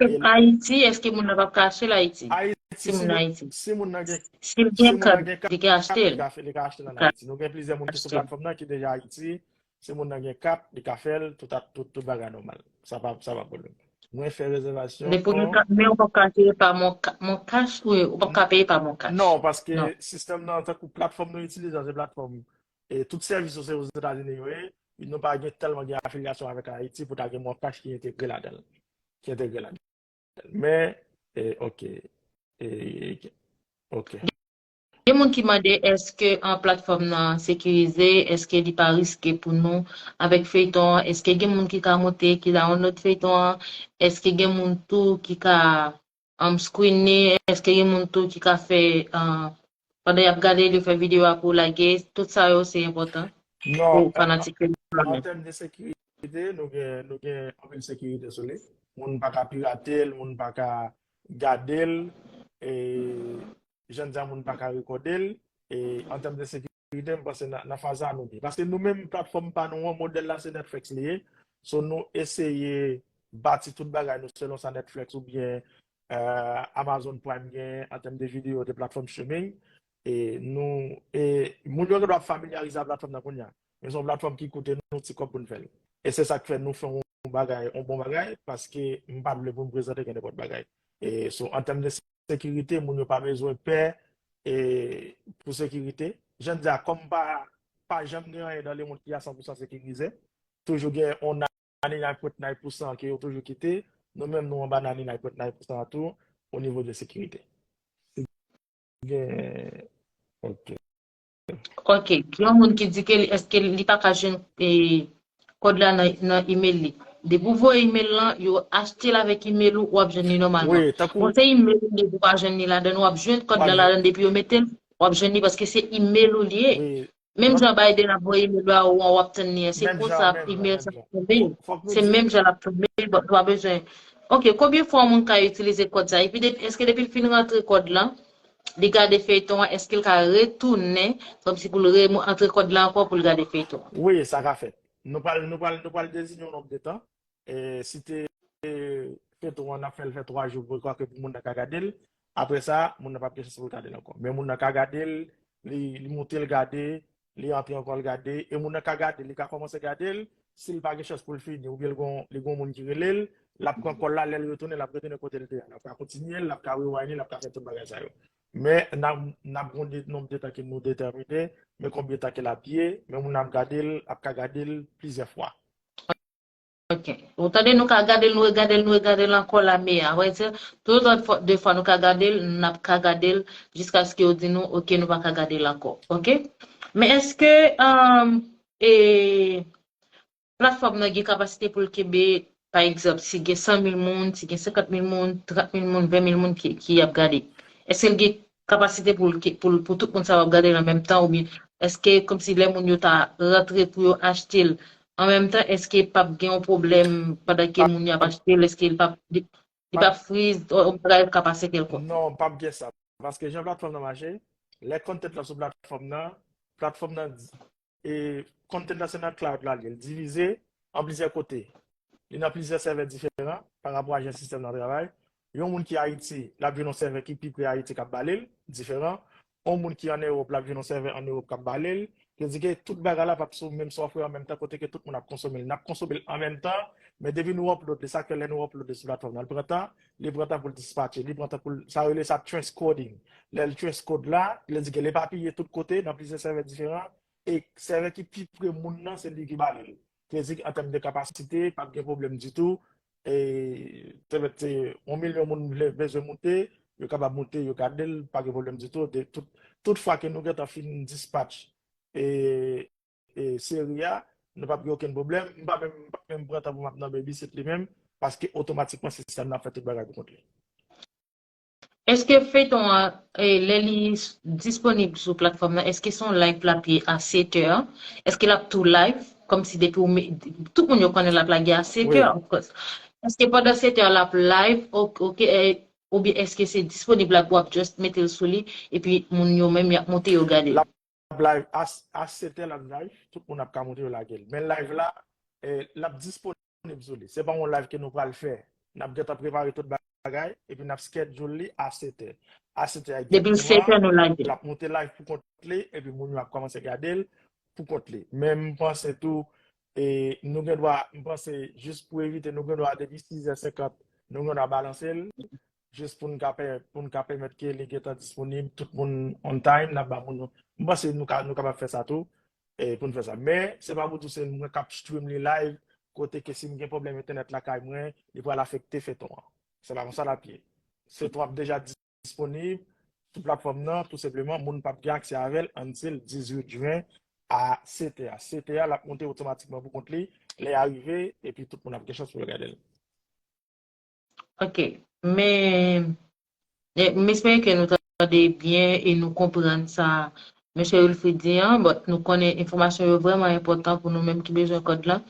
E l- Ayiti, èske moun nan p ap ka achte l Ayiti? Ayiti, si moun, Ayiti. Si moun nan gen, si l gen kat, li ka achte l. Li ka fè, li ka achte l ann Ayiti. Nou gen plizyè moun ki sou platfòm nan ki deja Ayiti. Si moun nan gen kat, li ka fè l, tout a, tout, tout bagay nòmal. Sa pa, sa pa pwoblèm. Mwen fè rezèvasyon. Men pou yon kat, men ou p ap ka peye pa Mon Ka-, Mon Cash, wi, ou p ap ka peye pa Mon Cash. Non, paske sistèm nan, tankou platfòm nou itilize a, se platfòm, e tout sèvis yo se Ozetazini yo ye, nou pa gen tèlman gen afilyasyon avèk Ayiti pou ta gen Mon Cash ki entegre ladan l. Ki entegre ladan l. Men, e, ok. E, ok. Gen moun ki mande, èske, an, platfòm nan sekirize, èske li pa riske pou nou avèk feyton an, èske gen moun ki ka monte, ki download feyton an, èske gen moun tou ki ka, um, screen li, èske gen moun tou ki ka fè, um, Pandan y ap gade l, yo fè videyo a pou lage, tout sa yo se enpòtan Non, pou fanatik yo. An tèm de sekirite, nou gen, nou gen anpil sekirite sou li. Moun pa ka pirate l, moun pa ka gade l, e jan di a moun pa ka rekòde l. E an tèm de sekirite, m panse nan, nan faz sa nou ye. Paske nou menm, platfòm pa nou an, modèl la se Netflix li ye. So nou eseye bati tout bagay nou selon sa Netflix oubyen euh, Amazon Prime gen an tèm de videyo, de platfòm streaming. E nou, e moun yo gen dwa ap familyarize ak platfòm nan kounye a. Men se yon platfòm ki koute nou ti kòb pou n fè l. E se sa k fè nou fè yon bagay, yon bon bagay, paske m pa t vle pou m prezante gen nenpòt bagay. E so, an tèm de sekirite, moun yo pa bezwen pè e, pou sekirite. Jan di a, kòm pa, pa janm gen anyen nan lemonn ki a san pou san sekirize, toujou gen yon ninety-nine point nine percent ke yo toujou kite, nou menm nou anba ninety-nine point nine percent an tou, o nivo de sekirite. Si gen, ok. Ok, gen yon moun ki di ke li, èske li pa ka jwenn eh, kòd la nan, nan email li. Depi w voye email lan, yo achte l avèk email ou, w ap jwenn li nòmalman. Wi, tankou, Bon, se email ou li, ou pa jwenn li ladan, w ap jwenn kòd w ap la jwenn, ladan, depi yo mete l, w ap jwenn li paske se email ou li ye. wi, Menm non, jan Biden ap voye email ou a ou an, w ap tann li an. Se menm jan, konsa menm jan, email menm sa jan. ap tonbe. Fòk nou Se di, menm jan l ap tonbe, w ap jwenn. Ok, konbyen fwa yon moun ka itilize kòd sa? Epi depi, èske depi l fin rantre kòd lan, li gade feyton an, èske l ka retounen, kòmsi pou l re-, antre kòd la ankò pou l gade feyton an? Wi, sa ka fèt. Nou pral, nou pral, nou pral deziyen yon nonb de tan. E, si te feyton an, n ap fè l fè twa jou, pou kwake pou moun nan ka gade l. Apre sa, moun nan p ap gen chans pou l gade l ankò. Men moun nan ka gade l, li, li moute l gade, li antre ankò l gade, e moun nan ka gade l, li ka kòmanse gade l, si l pa gen chans pou l fini, oubyen l gon, li gon moun ki rele l, l ap pran kòl la, lè l retounen, l ap retounen kote l te a. L ap ka kontinye, l ap ka rewind, l ap ka fè tout bagay sa yo. Men, n ap, n ap gon de, nonb de tan ke nou detèmine, men konbyen tan ke l ap ye, men moun nan ap gade l, ap ka gade l plizyè fwa. Ok. Ou tande, nou ka gade l, nou regade l, nou regade l ankò la, men a vrè di, tout otan fwa, de fwa nou ka gade l, n ap ka gade l jiskaske yo di nou, ok, nou pa ka gade l ankò. Ok? Men èske um, e, platfòm nan gen kapasite pou l kenbe, pa egzanp, si gen san mil moun, si gen senkant mil moun, trant mil moun, ven mil moun ki, ki ap gade? Èske l gen kapasite pou, l ke- pou, l- pou tout moun sa yo ap gade l an menm tan, oubyen èske kòmsi lè moun yo ta rantre pou yo achte l an menm tan, èske p ap gen yon pwoblèm pandan ke moun yo ap achte l, èske l p ap, li, li p ap friz, yon bagay ka pase kèlkonk? Non, p ap gen sa. Paske jan platfòm nan mache, lè content lan sou platfòm nan, platfòm nan e content lan se nan cloud la li ye. L divize an plizyè kote. Li nan plizyè sèvè diferan pa rapò a jan sistèm nan travay. Yon moun ki Ayiti, l ap jwenn yon sèvè ki pi pre Ayiti k ap ba li l, diferan. Yon moun ki ann Ewòp, l ap jwenn yon sèvè ann Ewòp k ap ba li l. Vle di ke tout bagay la p ap sou menm software an menm tan kote ke tout moun ap konsome l. N ap konsome l an menm tan, men depi nou upload li, sa k fè lè nou upload li sou platfòm nan, l pran tan, li pran tan pou l dispatche, li pran tan pou l, sa yo rele sa transcoding. Lè l transcode la, vle di ke l epapiye tout kote nan plizyè sèvè diferan, e sèvè ki pi pre moun nan, se li ki ba li l. Vle di an tèm de kapasite, p ap gen pwoblèm ditou. E petèt se yon milyon moun vle bezwen moute, yo kapab moute, yo gade l, pa gen pwoblèm ditou. De, tout, tout fwa ke nou gentan fin dispatch e, e seri a, nou p ap gen okenn pwoblèm. M pa menm, m pa menm pran tan pou m ap nan babysit li menm, paske otomatikman sistèm nan ap fè tout bagay pou kont li. Èske feyton an, eh, lè li s- disponib sou platfòm nan, èske se yon live l ap ye a sèt è? Èske l ap tou live? Kòmsi depi ou me- tout moun yo konnen l ap lage a sèt è, Wi. Of course. Èske pandan sèt è l ap live, ok, ok, eh, oubyen èske se disponib la pou w ap just mete l sou li, epi moun yo menm y ap monte yo gade l? L ap live a, a sèt è l ap live, tout moun ap ka monte yo lage l. Men live la, eh, l ap disponib sou li. Se pa yon live ke nou pral fè. N ap gentan prepare tout bagay, epi n ap schedule li a sèt è. A sèt è Depi l sèt è egzakteman, nou lage. L ap monte live pou kont li, epi moun yo ap kòmanse gade l pou kont li. Men m panse tou, e, nou gen dwa, m panse jis pou evite, nou gen dwa depi sis è senkant, nou gen dwa balanse l, jis pou n ka pè- pou n ka pèmèt ke li gentan disponib, tout moun on time, n ap ba moun yo. M panse nou ka, nou kapab fè sa tou, e, pou n fè sa. Men, se pa pou di se mwen k ap stream li live, kote ke si m gen pwoblèm entènèt lakay mwen, li pral afekte feyton an. Se pa konsa l ap ye. Feyton an ap deja disponib sou platfòm nan, tou senpleman, moun p ap gen aksè avè l until dizuit jen a sèt è. Sèt è, l ap monte otomatikman pou kont li, lè a rive, epi tout moun ap gen chans pou yo gade l. Ok, men eh, m espere ke nou t tande byen e nou konprann sa Mesye Wilfrid di an, but nou konnen enfòmasyon yo vrèman enpòtan pou nou menm ki bezwen kòd lan.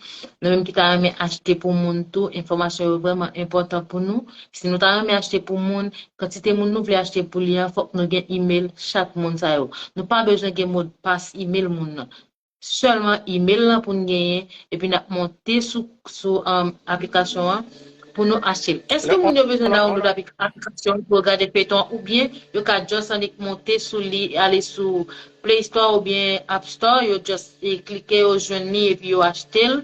Nou menm ki ta renmen achte pou moun tou, enfòmasyon yo vrèman enpòtan pou nou. Si nou ta renmen achte pou moun, kantite moun nou vle achte pou li an, fòk nou gen email chak moun sa yo. Nou pa bezwen gen modpas email moun nan. Sèlman email lan pou n genyen, epi n ap monte sou, sou um, aplikasyon an pou nou achte l. Èske moun yo bezwen download aplikasyon pou yo gade feyton an, oubyen yo ka just annik monte sou li, ale sou Play Store oubyen App Store, yo just e, klike, yo jwenn li epi yo achte l,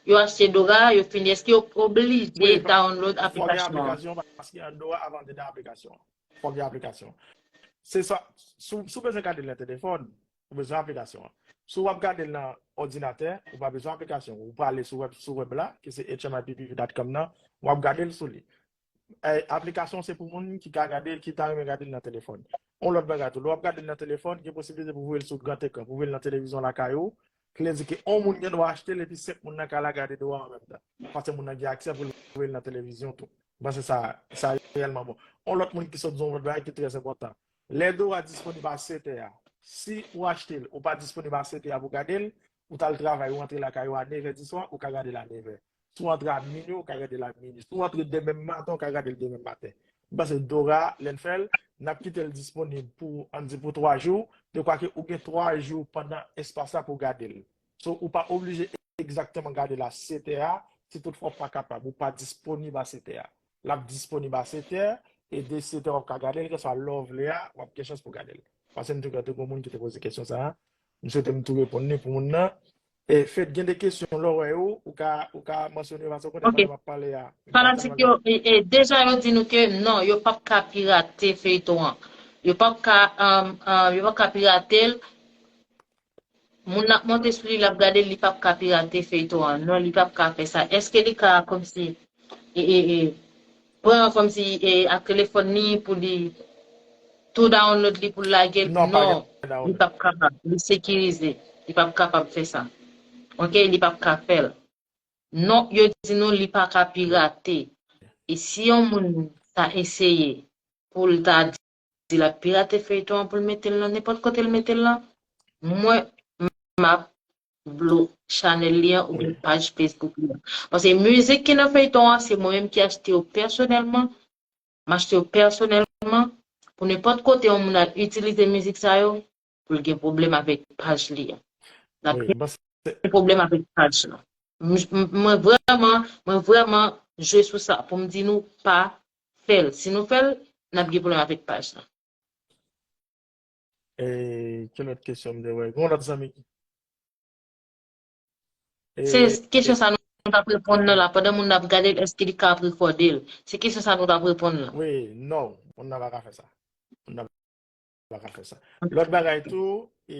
yo achte Dora, yo fini. Èske yo oblije download aplikasyon an? Wi, fòk gen aplikasyon paske an Dora avan de nan aplikasyon. Fòk gen aplikasyon. Se sa, si w bezwen gade l nan telefòn, ou bezwen aplikasyon an. Si w ap gade l nan òdinatè, ou pa bezwen aplikasyon. Ou prale sou web, sou web la, ki se H M I P P V dot com nan, w ap gade l sou li. E, aplikasyon se pou moun ki ka gade l, ki ta renmen gade l nan telefòn. Yon lòt bagay tou, lè w ap gade l nan telefòn, gen posiblite pou voye l sou gran ekran, pou voye l nan televizyon lakay ou, ki vle di ke yon moun gen dwa achte l epi senk moun nan ka la gade Dora an menm tan. Paske moun nan gen aksè pou l voye l nan televizyon tou. M panse sa, sa reyèlman bon. Yon lòt moun ki sot di yon lòt bagay ki trè enpòtan. Lè Dora disponib a sèt è a, si ou achte l, ou pa disponib a sèt è a pou gade l, ou t al travay, ou antre lakay ou a nèv è di swa, ou ka gade l a nèv è. Si w antre a minui, ou ka gade l a minui. Si w antre demen maten, ou ka gade l demen maten. M panse Dora, lè n fè l, n ap kite l disponib pou, ann di, pou twa jou, dekwa ke ou gen twa jou pandan espas la pou w gade l. So, ou pa oblije egzakteman gade l a sèt è a, si toutfwa w pa kapab, ou pa disponib a sèt è a. L ap disponib a sèt è, e de sèt è w ap ka gade l, kèlkeswa lè w vle a, w ap gen chans pou w gade l. Paske m te kwè te gen moun ki te poze kesyon sa a. M swete m tou reponn li pou moun nan. E Fed, gen de kesyon lè w wè yo, ou ka, ou ka mansyone yo, paske w konnen pandan m ap pale a. Fanatik yo, e, e, deja yo di nou ke non, yo p ap ka pirate feyton an. Yo p ap ka, um, um, yo p ap ka pirate l. Moun nan ap monte sou li, l ap gade l, li p ap ka pirate feyton an. Non, li p ap ka fè sa. Èske li ka, kòmsi, e, e, e, pran kòmsi e, ak telefòn li pou li tou download li pou l lage l? Non, li p ap kapab. Li sekirize. Li p ap kapab fè sa. Oke, li p ap ka fè l. Non, yo di nou li pa ka pirate. E si yon moun ta eseye pou l ta di l ap pirate feyton an pou l mete l nan nenpòt kote l mete l lan, mwen, m ap blo chanèl li an oubyen paj Facebook li an. Paske mizik ki nan feyton an, se mwen menm ki achte yo pèsonèlman. M achte yo pèsonèlman. Pou nenpòt kote yon moun al itilize mizik sa yo, pou l gen pwoblèm avèk paj li an. L ap gen pwoblèm avèk paj lan. M- m- Mwen vrèman, mwen vrèman jwe sou sa pou m di nou pa fè l. Si nou fè l, n ap gen pwoblèm avèk paj lan. E ki lòt kesyon m te wè? Gon lòt zanmi ki. Se kesyon sa nou t ap reponn nan la, pandan moun nan ap gade l, èske li ka ap rekòde l? Se kesyon sa nou t ap reponn nan. Wi, non, moun nan pa ka fè sa. Moun nan pa ka fè sa. Lòt bagay tou, e,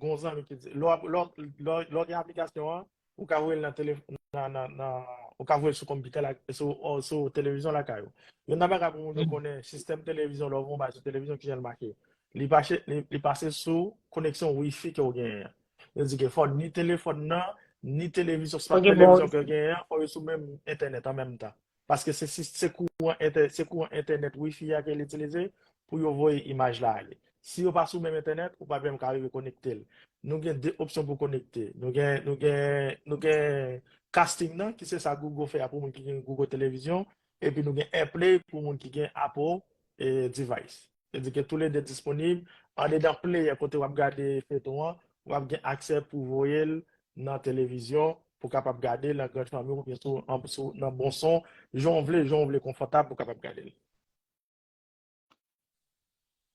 gon zanmi ki di, lè w ap- lè w- lè w- lè w gen aplikasyon an, ou ka voye l nan tele, nan, nan, nan, ou ka voye l sou konpitè la, sou, sou televizyon lakay ou. Youn nan bagay pou moun yo konnen, sistèm televizyon, lè w voye yon bagay sou televizyon, kijan l make? Li pase, li, li pase sou koneksyon Wi-Fi ke w genyen an. Yo di ke fò ni telefòn nan, ni televizyon, smart televizyon ke w genyen an, fò yo sou menm entènèt an menm tan. Paske se, se, se kouran entè, se kouran entènèt Wi-Fi a ke l itilize pou yo voye imaj la ale. Si yo pa sou menm entènèt, ou pa menm ka rive konekte l. Nou gen de opsyon pou konekte. Nou gen, nou gen, nou gen casting nan, ki se sa Google fè a pou moun ki gen Google televizyon, epi nou gen AirPlay pou moun ki gen Apple, e, device. Se di ke toulede disponib andedan player kote w ap gade feyton an, w ap gen aksè pou voye l nan televizyon, pou kapab gade l nan gran fanmi w, oubyen sou, an- sou, nan bon son, jan w vle, jan w vle konfòtab pou kapab gade l.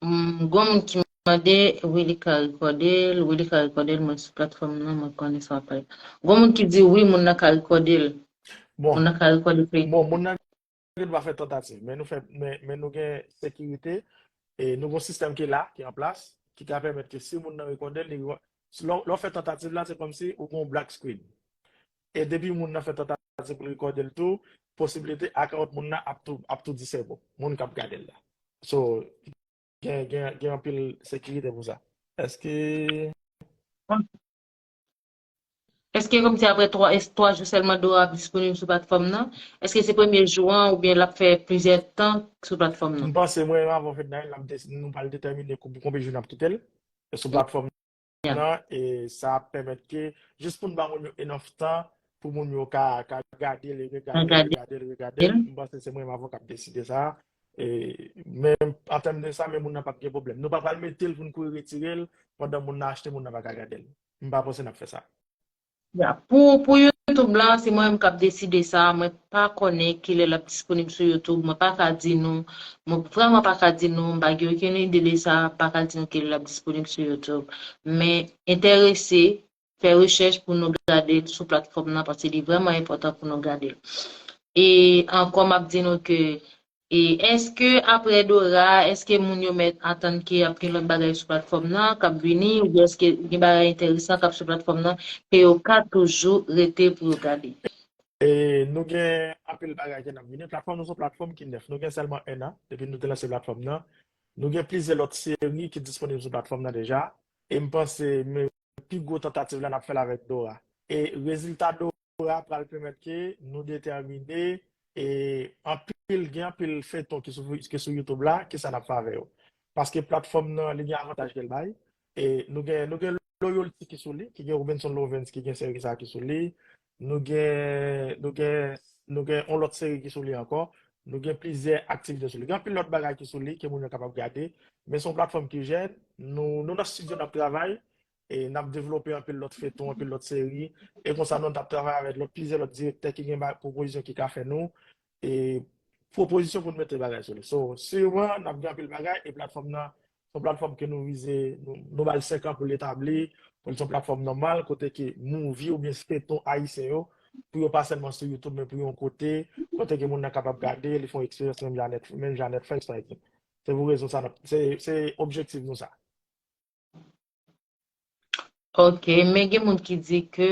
Mm, gon moun ki mande, wi, li ka rekòde l, wi, li ka rekòde l, mwen sou platfòm nan, mwen konnen sa w ap pale. Gon moun ki di, wi, moun nan ka rekòde l. Bon, moun nan ka rekòde feyton. Bon, moun nan gen dwa fè tantativ, men nou fè, men, men nou gen sekirite, e nou gen yon sistèm ki la, ki an plas, ki ka pèmèt ke si moun nan rekòde l, li, lè, lè w fè tantativ la, se kòmsi ou gen yon black screen. E depi moun nan fè tantativ pou l rekòde l tou, posiblite account moun nan ap tou, ap tou disable, moun k ap gade l la. So, gen, gen, gen anpil sekirite pou sa. Èske. Èske kòmsi apre twa, twa jou sèlman Dora ap disponib sou platfòm nan? Èske se premye jou an oubyen l ap fè plizyè tan sou platfòm nan? M panse mwen menm avan fèt Nayèl, n ap desi-, nou pral detèmine kou-, konbyen jou n ap kite l sou platfòm nan, e sa ap pèmèt ke, jis pou n ba moun yo enough tan, pou moun yo ka, ka gade l, e regade l, regade l, regade l. M panse se mwen menm avan k ap deside sa. E, men an tèm de sa, men moun nan p ap gen pwoblèm. Nou pa pral mete l pou n kouri retire l pandan moun nan achte, moun nan pa ka gade l. M pa panse n ap fè sa. Ya, pou, pou YouTube la, se mwen menm k ap deside sa. Mwen pa konnen kilè l ap disponib sou YouTube. Mwen pa ka di nou. Mwen vrèman pa ka di nou. M pa gen okenn ide de sa. M pa ka di nou kilè l ap disponib sou YouTube. Men enterese, fè rechèch pou nou gade l sou platfòm nan, paske li vrèman enpòtan pou nou gade l. E ankò, m ap di nou ke E èske apre Dora, èske moun yo mèt atann ke ap gen lòt bagay sou platfòm nan k ap vini, oubyen èske gen bagay enteresan k ap sou platfòm nan ke yo ka toujou rete pou yo gade? E nou gen anpil bagay ki ap vini. Platfòm nou se yon platfòm ki nèf. Nou gen sèlman en an depi nou te lanse platfòm nan. Nou gen plizyè lòt seri ki disponib sou platfòm nan deja. E m panse, men pi gwo tantativ la n ap fè l avèk Dora. E rezilta Dora pral pèmèt ke nou detèmine e anpil, gen anpil feyton ki sou, ki sou YouTube la, kisa n ap fè avè yo. Paske platfòm nan, li gen avantaj ke l bay. E nou gen, nou gen Loyalty ki sou li, ki gen Robinson Lovens, ki gen seri sa ki sou li. Nou gen, nou gen, nou gen yon lòt seri ki sou li ankò. Nou gen plizyè aktivite sou li. Gen anpil lòt bagay ki sou li ke moun yo kapab gade. Men se yon platfòm ki jèn. Nou, nou nan estidyo, n ap travay. E n ap devlope anpil lòt feyton, anpil lòt seri. E konsa, nou t ap travay avèk lòt, plizyè lòt direktè ki gen ba-, pwopozisyon ki ka fè nou. E pwopozisyon pou n mete bagay sou li. So, siman, n ap gen anpil bagay e platfòm nan, se yon platfòm ke nou vize, nou, nou ba l senk an pou l etabli, pou l se yon platfòm nòmal, kote ke movie oubyen feyton ayisyen yo, pou yo pa sèlman sou YouTube, men pou yon kote, kote ke moun nan kapab gade, li fè yon eksperyans menm jan Netf-, menm jan Netflix, pa egzanp. Se pou rezon sa, n ap, se, se objektif nou sa. Ok, men gen moun ki di ke,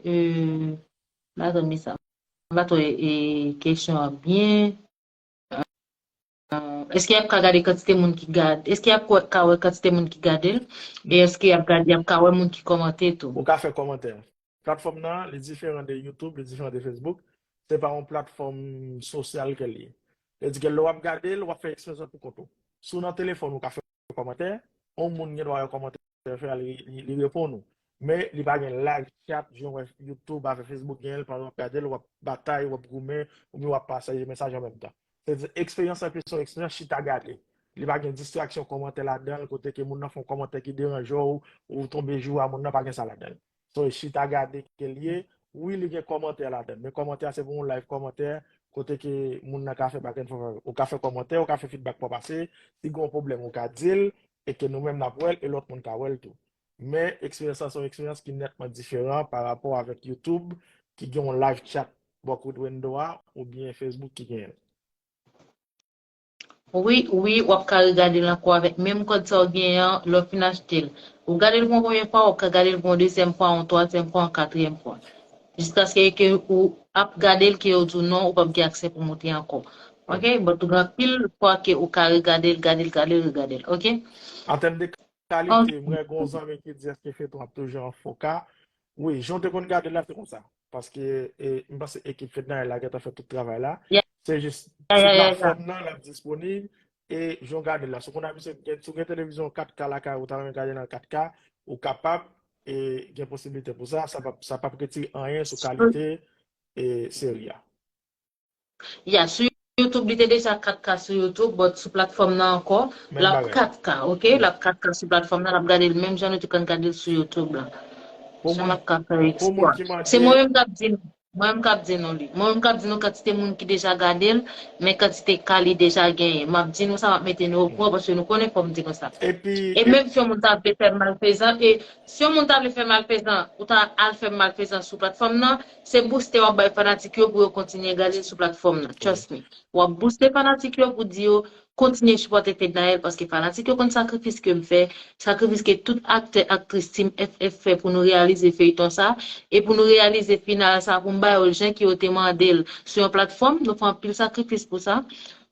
euh, m pa tann mesaj. M pa tande, e, kesyon an byen. Euh, èske y ap ka gade kantite moun ki gade? Èske y ap ka, ka wè kantite moun ki gade l? E èske y ap gade, y ap ka wè moun ki kòmante tou? Ou ka fè kòmantè. Platfòm nan, li diferan de YouTube, li diferan de Facebook. Se pa yon platfòm sosyal ke l ye. Vle di ke lè w ap gade l, w ap fè eksperyans lan pou kont ou. Si w nan telefòn, ou ka fè kòmantè, yon moun gen dwa wè kòmantè w fè a, li, li, li reponn ou. Men li pa gen live chat, jan w wè YouTube avèk Facebook genyen l, pandan w ap gade l, w ap batay, w ap goumen, oubyen w ap pataje mesaj an menm tan. Se di, eksperyans lan plis yon eksperyans chita gade. Li pa gen distraksyon kòmantè ladan l, kote ke moun nan fè yon kòmantè ki deranje w, ou tonbe jou a, moun nan pa gen sa ladan l. So, e chita gade ke l ye, wi, li gen kòmantè ladan l. Men kòmantè a se pou yon live kòmantè, kote ke moun nan ka fè back and forth avè w. Ou ka fè kòmantè, ou ka fè feedback pa pase, si gen yon pwoblèm, ou ka di l, e ke nou menm n ap wè l, e lòt moun ka wè l tou. Men eksperyans lan se yon eksperyans ki nètman diferan pa rapò avèk YouTube, ki gen yon live chat bò kote window a, oubyen Facebook ki genyen l. Wi, wi, w ap ka regade l ankò avèk menm kòd sa w genyen an, lè w fin achte l. Ou gade l pou yon premye fwa, w ap ka gade l pou yon dezyèm fwa, yon twazyèm fwa, yon katriyèm fwa. Jiskaske ke ou ap gade l, ke yo di w non, ou p ap gen aksè pou moute ankò. Ok? But ou gen anpil fwa ke ou ka regade l, gade l, gade l, regade l. Ok? An tèm de kalite, mwen gen yon zanmi ki di èske feyton ap toujou an foka. Wi, jan w te konn gade l la, se konsa. Paske, e, m panse ekip Fednaelle la gentan fè tout travay la. Yeah. Se jis, yeah, sou yeah, yeah, platfòm nan, l ap disponib. E jan w gade l la, si w konn abitye gen, si w gen televizyon kat K lakay ou, ou ta renmen gade nan kat K, ou kapab, e gen posiblite pou sa. Sa p ap, sa p ap retire anyen sou kalite, e, seri a. Ya, sou YouTube, li te deja kat K sou YouTube, but sou platfòm nan ankò, l ap kat K, ok? L ap kat K sou platfòm nan, l ap gade l menm jan nou te konn gade l sou YouTube la. Sa n ap ka fè eksplwa. Se mwen menm k ap di nou. Mwen menm k ap di nou li. Mwen menm k ap di nou kantite moun ki deja gade l, men kantite K li deja genyen. M ap di nou sa, m ap mete nou okouran, paske nou konnen fò m di nou sa. E menm si yon moun ta vle fè m malfezan, e si yon moun ta vle fè m malfezan, ou ta al fè m malfezan sou platfòm nan, se booste w ap bay fanatik yo pou yo kontinye gade l sou platfòm nan. Trust me. W ap booste fanatik yo pou di yo kontinye sipòte Fednaelle, paske fanatik yo konn sakrifis ke m fè, sakrifis ke tout aktè, aktris Team F F fè pou nou reyalize feyton sa, e pou nou reyalize final sa, pou m ba yo l jan ke yo te mande l sou yon platfòm, nou fè anpil sakrifis pou sa.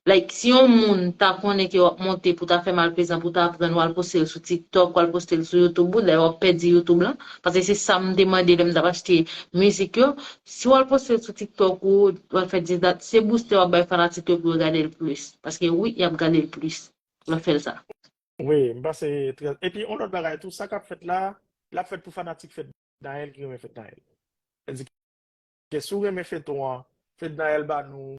Like, si yon moun ta konnen ke w ap monte pou ta fè malplezan, pou ta aprann, w al poste l sou TikTok, w al poste l sou YouTube, ou dayè w ap pèdi YouTube lan. Paske se sa m te mande lè m t ap achte mizik yo. Si w al poste l sou TikTok ou w al fè dis dat, se booste w ap bay fanatik yo pou yo gade l plis. Paske wi, y ap gade l plis. Lè w fè l sa. Wi, m panse trè. Epi, yon lòt bagay tou, sa k ap fèt la, l ap fèt pou fanatik Fednaelle ki renmen Fednaelle. Sètadi ke si w renmen feyton an, Fednaelle ba nou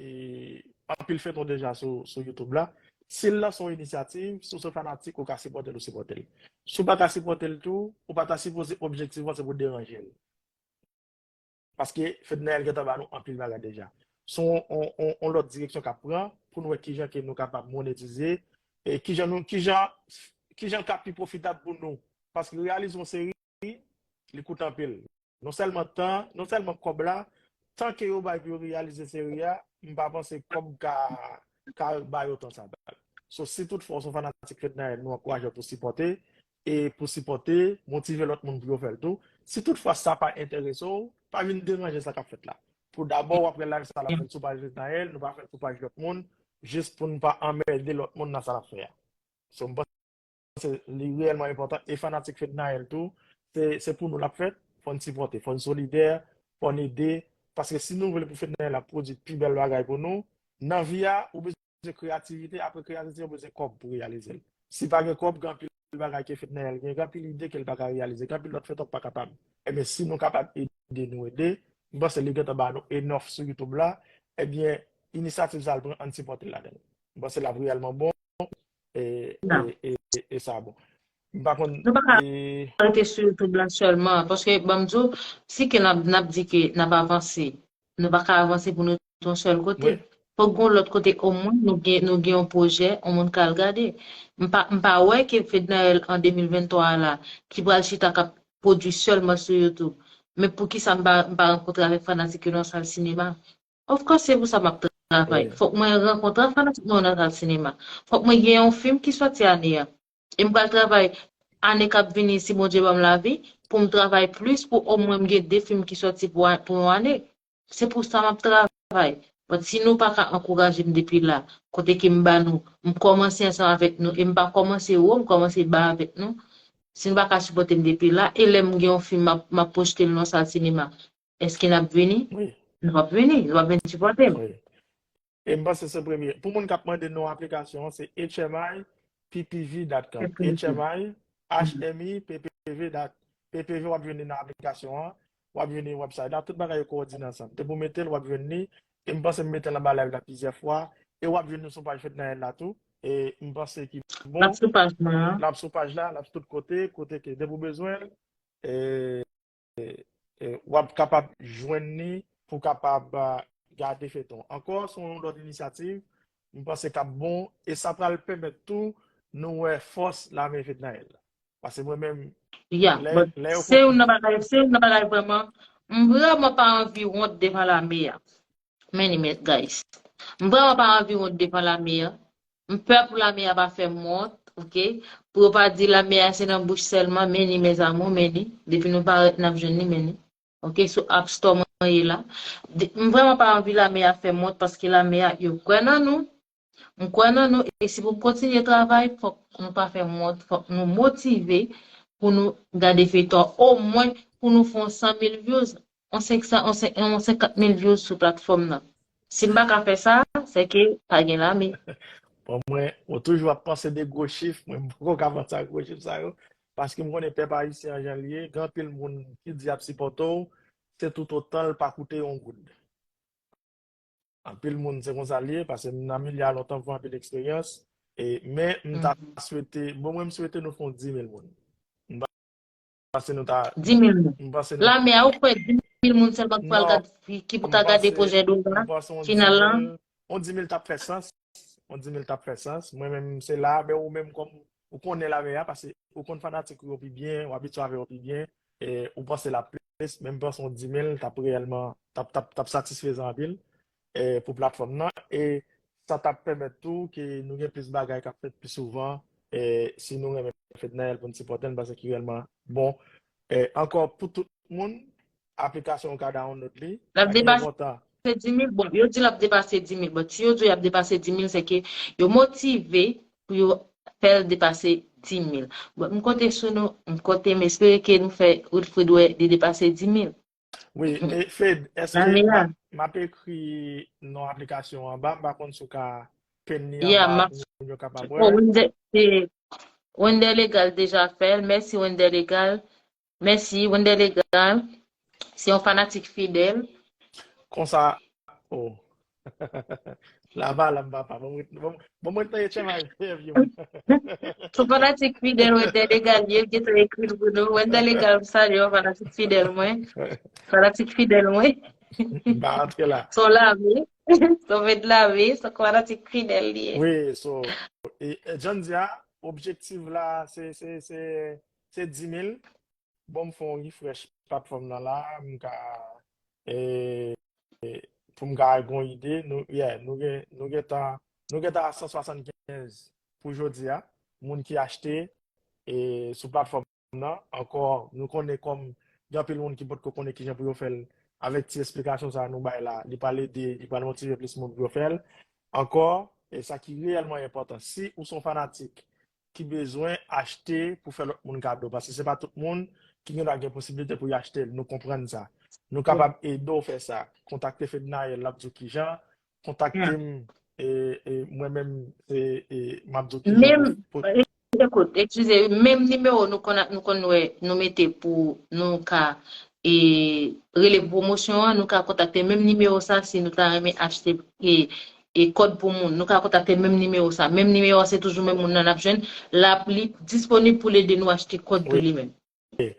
e, anpil feyton deja sou, sou YouTube la. Si l lanse yon inisyativ, si w se fanatik, ou ka sipòte l, ou sipòte l. Si w pa ka sipòte l tou, ou pa ta sipoze objektifman se pou deranje l. Paske Fednaelle gentan ba nou anpil bagay deja. Se yon, yon, yon, yon lòt direksyon k ap pran pou nou wè kijan ke nou kapab monetize e kijan nou, kijan, kijan l ka pi pwofitab pou nou. Paske reyalize yon seri, li koute anpil. Non sèlman tan, non sèlman kòb la, tan ke yo bay pou yo reyalize seri a, m pa panse kòb ka, ka ba yo tan sa. So, si toutfwa w se yon fanatik Fednaelle, nou ankouraje w pou sipòte, e pou sipòte, motive lòt moun pou yo fè l tou. Si toutfwa sa pa enterese w, pa vin deranje sa k ap fèt la. Pou dabò, w ap wè live sa l ap fèt sou paj Fednaelle, nou pa fè l sou paj lòt moun, jis pou n pa anmède lòt moun nan sa l ap fè a. So, m panse li reyèlman enpòtan. E fanatik Fednaelle tou, se, se pou nou l ap fèt. Fò n sipòte, fò n solidè, fò n ede. Paske si nou vle pou Fednaelle ap pwodui pi bèl bagay pou nou, nan vi a, ou bezwen kreyativite, apre kreyativite, ou bezwen kòb pou reyalize l. Si pa gen kòb, gen anpil bagay ke Fednaelle gen, gen anpil ide ke l pa ka reyalize, gen anpil lòt feyton k pa kapab. Ebyen, si nou kapab ede, nou ede. M panse li gentan ba nou enòf sou YouTube la. Ebyen, inisyativ sa l pran, ann sipòte l ladan l. M panse l ap reyèlman bon. E, e, e, e sa bon. M pa konn. Nou pa ka rete sou YouTube la sèlman. Paske, ban m di w, si ke n ap, n ap di ke n ap avanse, nou pa ka avanse pou nou yon sèl kote. Fòk gon lòt kote, omwen nou gen, nou gen yon pwojè, yon moun ka al gade. M pa, m pa wè ke Fednaelle an de mil venntwa a la, ki pral chita k ap pwodui sèlman sou YouTube. Men poukisa m pa, m pa rankontre avèk fanatik yo nan sal sinema? Of course, se pou sa m ap travay. Fòk mwen rankontre ak fanatik mwen yo nan sal sinema. Fòk mwen gen yon fim ki sòti ane a. E m pral travay ane k ap vini, si Bondye ban m lavi, pou m travay plis, pou omwen m gen de fim ki sòti pou, pou yon ane. Se pou sa m ap travay. But si nou pa ka ankouraje m depi la, kote ke m ba nou, m kòmanse ansanm avèk nou, e m pa kòmanse wo, m kòmanse ba avèk nou. Si nou pa ka sipòte m depi la, e lè m gen yon fim, m ap, m ap pwojte l nan sal sinema, èske n ap vini? Nou p ap vini, nou p ap vin sipòte m. E m panse se premye. Pou moun k ap mande non aplikasyon an, se H M I P P V dot com. H M I, H M I P P V dot, P P V w ap jwenn li nan aplikasyon an, w ap jwenn li website la, tout bagay yo kowòdine ansanm. Depi w mete l, w ap jwenn li. E m panse m mete l anba live la plizyè fwa. E w ap jwenn nou sou paj Fednaelle la tou. E m panse ki bon. L ap sou paj mwen an. L ap sou paj la, l ap sou tout kote, kote ke depi w bezwen l. E, e, w ap kapab jwenn li pou w kapab ah, gade feyton. Ankò, se yon lòt inisyativ, m panse k ap bon, e sa pral pèmèt tou nou wè fòs lame Fednaelle. Paske mwen menm, Yeah, lè, but lè yo se youn nan bagay, se youn nan bagay vrèman, m vrèman pa anvi wont devan lame a. Men li mèt, guys. M vrèman pa anvi wont devan lame a. M pè pou lame a pa fè m wont, oke? Pou yo pa di lame a se nan bouch sèlman, men li, mes amours, men li. Depi nou parèt, n ap jwenn li, men li. Oke, sou App Store mwen ye la. M vrèman pa anvi lame a fè m wont, paske lame a, yo kwè nan nou. M kwè nan nou, e si pou m kontinye travay, fòk nou pa fè m wont, fòk nou motive pou nou gade feyton, omwen pou nou fè yon san mil views, yon senk san, yon senk, yon senkant mil views sou platfòm nan. Si m pa ka fè sa, se ke pa gen lame. Bon, mwen, ou toujou ap panse de gwo chif, mwen m poko ka panse a gwo chif sa yo, paske m konnen pèp ayisyen an jan l ye, gen anpil moun ki di y ap sipòte w, se toutotan l pa koute yon goud. Anpil moun se konsa l ye, paske m nan milye a lontan, m fè anpil eksperyans. E, men m ta swete, bon mwen m swete nou fè yon dis mil moun. M panse nou ta. Dis mil moun. M panse nou. Lame a, ou kwè dis mil moun sèlman ki pral gade, ki pou ta gade pwojè Dola final lan? Yon dis mil t ap fè sans. Yon dis mil t ap fè sans. Mwen menm se la, men ou menm kòm ou konnen lame a, paske ou konn fanatik ou yo pi byen, ou abitye avè yo pi byen, e ou panse l ap plis, men m panse yon dis mil t ap reyèlman, t ap, t ap, t ap satisfezan anpil e, pou platfòm nan. E sa t ap pèmèt tou ke nou gen plis bagay k ap fèt pi souvan e, si nou renmen Fednaelle pou n sipòte l, m panse ki reyèlman bon. E, ankò, pou tout moun, aplikasyon ou ka download li. L ap depase. depase di mil, bon, yo di l ap depase di mil, but si yo di w y ap depase di mil, se ke yo motive pou yo fè l depase di mil. But m konte sou nou, m konte, m espere ke nou fè Wilfrid wè li depase di mil. Wi, e Fed, èske m ap ekri non aplikasyon anba, m pa konn si w ka pen li anba pou moun yo kapab wè. Wendel Legal deja fè l. Mèsi Wendel Legal. Mèsi Wendel Legal. Se yon fanatik fidèl. Konsa, oh. Lavalam papa. Bon mwen bon mwen tande chèmay vye. Sou fanatik fidèl Wendel Legal ye, l gentan ekri l pou nou. Wendel Legal, m salye w, fanatik fidèl mwen. Fanatik fidèl mwen. M pa rantre la. Son lame. Son fed lame. Son fanatik fidèl li ye. Wi, so e, e, jan di a, objektif la se se se se di mil. Bon, m fè yon refresh platfòm nan la, m ka e, e, pou m ka gen yon ide, nou yeah, nou gen nou gentan nou gentan a san swasann kenz pou jodi a, moun ki achte e, sou platfòm nan. Ankò, nou konnen kòm gen anpil moun ki potko konnen kijan pou yo fè l, avèk ti esplikasyon sa a nou bay la, li pral ede, li pral motive plis moun pou yo fè l. Ankò, e sa ki reyèlman enpòtan, si ou se yon fanatik ki bezwen achte pou fè lòt moun kado, paske se pa tout moun ki gen dwa gen posiblite pou y achte l, nou konprann sa. Nou kapab ede w fè sa. Kontakte Fednaelle, l ap di w kijan. Kontakte m, e, e, mwen menm, se, e, m ap di w kijan pou. Ekout, eskize, menm nimewo nou konn nou konn wè nou mete pou nou ka e, rele pou pwomosyon an, nou ka kontakte menm nimewo sa si nou ta renmen achte e, e kòd pou moun. Nou ka kontakte menm nimewo sa. Menm nimewo a se toujou menm moun nan n ap jwenn. L ap li disponib pou l ede nou achte kòd pou li menm.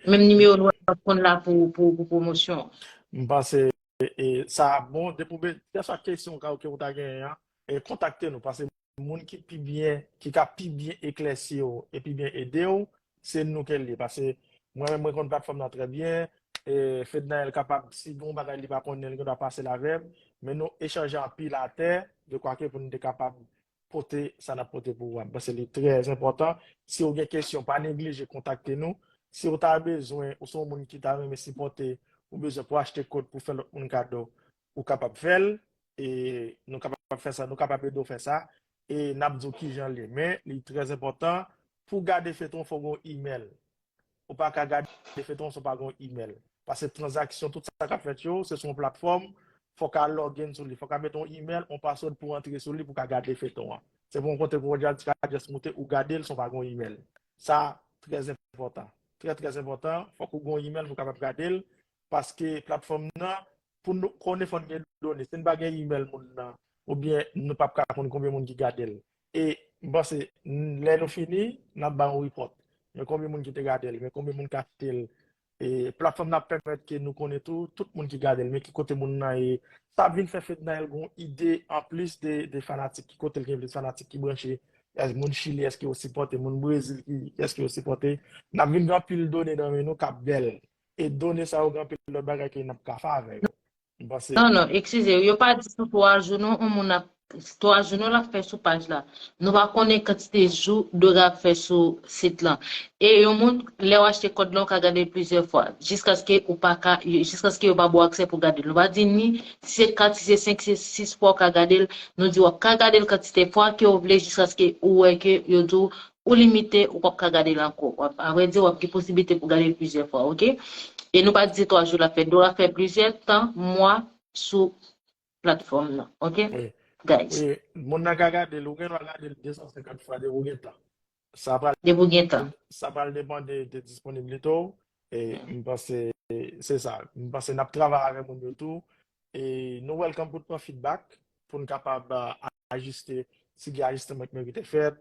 Menm nimewo nou ap konn la pou pou pou pwomosyon an. M panse e, sa bon, depi w be, kèlkeswa kesyon ka ke w ta genyen an, e, kontakte nou, paske moun ki pi byen, ki ka pi byen eklèsi w e pi byen ede w, se nou ke l ye. Paske mwen menm mwen konn platfòm nan trè byen, e Fednaelle kapab, si gen yon bagay li pa konnen, li gen dwa pase l avè m, men nou echanje anpil atè, de kwa ke pou nou te kapab pote sa n ap pote pou ou a. M panse li trè enpòtan. Si w gen kesyon, pa neglije kontakte nou. Si w ta bezwen, ou se yon moun ki ta renmen sipòte, ou bezwen pou achte kòd pou fè lòt moun kado, ou kapab fè l. E nou kapab fè sa, nou kapab ede w fè sa. E n ap di w kijan l ye. Men, li trè enpòtan, pou w gade feyton, fò w gen yon imèl. Ou pa ka gade feyton san w pa gen yon imèl. Paske tranzaksyon, tout sa k ap fèt yo, se sou yon platfòm, fò w ka log in sou li. Fò w ka mete yon imèl, yon password pou w antre sou li, pou w ka gade feyton an. Se pou yon kote pou w di a, di ka just moute, ou gade l san w pa gen yon imèl. Sa, trè enpòtan. Trè, trè enpòtan. Fòk ou gen yon imèl pou w kapab gade l. Paske platfòm nan, pou nou konnen fò n gen done. Si n pa gen imèl moun nan, oubyen nou p ap ka konn konbyen moun ki gade l. E m panse, lè nou fini, n ap ba yon report. Men konbyen moun ki te gade l, men konbyen moun ki achte l. E platfòm nan ap pèmèt ke nou konnen tou, tout moun ki gade l, men ki kote moun nan ye. Sa ap vin fè Fednaelle gen yon ide anplis de, de fanatik, ki kote l gen plis fanatik ki branche. Èske moun Chili, èske yo sipòte, moun Brezil, ki, èske yo sipòte. N ap vin gen anpil done nan men nou k ap bèl. E done sa yo gen anpil lòt bagay ke n ap ka fè avè yo. M panse. Non, non, eskize, yo pa di sou twa jou non, yon moun ap, twa jou non l ap fè sou paj la. Nou pa konnen kantite jou Dora ap fè sou sit lan. E yon moun, lè w achte kòd lan, ou ka gade l plizyè fwa. Jiskaske ou pa ka, jiskaske yo pa ba w aksè pou gade l. Nou pa di ni si se kat, si se senk, si se sis fwa ou ka gade l. Nou di w ap ka gade l kantite fwa ke w vle jiskaske ou wè ke yo di w ou limite, ou p ap ka gade l ankò. W ap, avrèdi, w ap gen posiblite pou gade l plizyè fwa, oke? E nou pa di se twa jou l ap fè. Dora fè plizyè tan, mwa sou platfòm nan, oke? Guys. Wi, moun nan ka gade l, ou gen dwa gade l de san senkant fwa depi w gen tan. Sa pral Depi w gen tan. Sa pral depann de, de disponiblite w. E m panse se sa. M panse n ap travay avèk moun yo tou. E nou welcome pou n pran feedback pou n kapab ajiste si gen ajisteman ki merite fèt,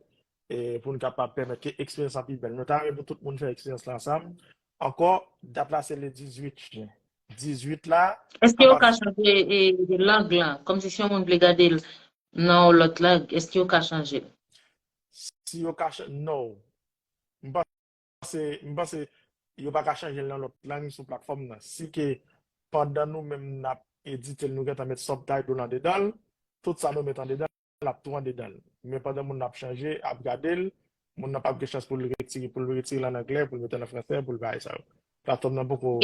e pou n kapab pèmèt ke eksperyans lan pi bèl. Nou ta renmen pou tout moun fè eksperyans lan ansanm. Ankò, dat la se le dizuit jen. Dizuit la. Èske yo ka chanje e, lang lan? Kòmsi si yon moun vle gade l nan yon lòt lang, èske yo ka chanje l? Si yo ka chanje, no. M panse, m panse yo pa ka chanje l nan lòt lang sou platfòm nan. Si ke pandan nou menm n ap edite l, nou gentan met subtitle andedan l, tout sa nou met andedan l, l ap tou andedan l. Men pandan moun nan ap chanje, ap gade l, moun nan p ap gen chans pou l retire, pou l retire l an anglè, pou l mete l an fransè, pou l bay sa yo. Platfòm nan poko.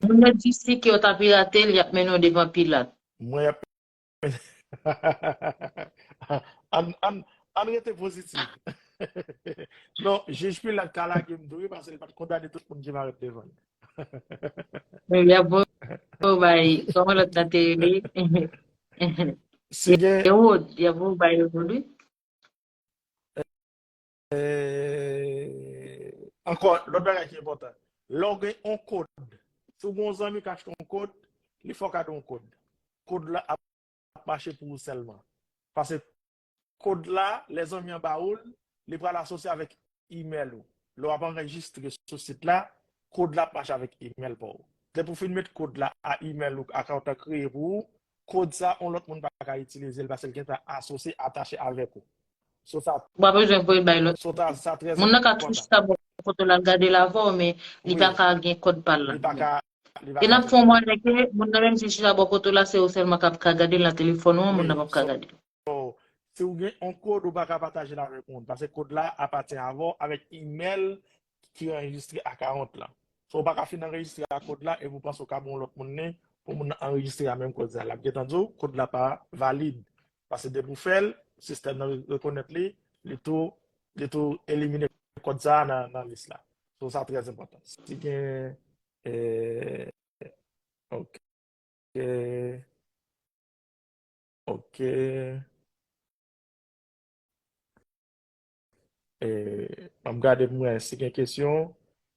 Moun yo di si ke yo ta pirate l, y ap mennen w devan Pilat. Mwen, y ap ann, ann, ann rete pozitif. Non, jij Pilat ka lage m tou wi, paske li pa t kondane tout moun ki parèt devan l. Men y ap voye w bay, kòman lòt la te rele? Si gen, Ewod, y ap voye w bay Ewod, wi. Eh, ankò, lòt bagay ki enpòtan. Lè w gen yon kòd, si w gen yon zanmi k achte yon kòd, li fè w kado yon kòd. Kòd la ap mache pou ou sèlman. Paske kòd la, lè zanmi an ba ou l, li pral asosye avèk imèl ou. Lè w ap anrejistre sou sit la, kòd la ap mache avèk imèl pa w. Depi w fin met kòd la a imèl ou, akawont lan kreye pou ou, kòd sa, yon lòt moun pa ka itilize l paske l gentan asosye, atache avèk ou. So sa, Ou pa bezwen voye bay lòt. So sa, sa trè Moun nan ka tou enpòtan. Chita bò kote w la, l gade l avè w, men li pa Wi, ka gen kòd pa l li la. Pa ka, li pa E n ka ap fè yon gen kòd. Mwayen ke moun nan menm si l chita bò kote w la, se ou sèlman k ap ka gade l nan telefòn ou an, moun Wi, nan p ap ka so, gade l. Si w gen yon kòd, ou pa ka pataje l avèk moun, paske kòd la apatyen avè w avèk imèl ki anrejistre akawont lan. So, ou pa ka fin anrejistre ak kòd la epi w panse w ka ban yon lòt moun li pou moun nan anrejistre a menm kòd sa. L ap gentan di w kòd la pa valid. Paske depi w fè l, sistèm nan rekonèt li, li tou, li tou elimine kòd sa nan, nan lis la. So, sa trè enpòtan. Si gen, eh, ok. Ok. Eh, m ap gade pou m wè si gen kesyon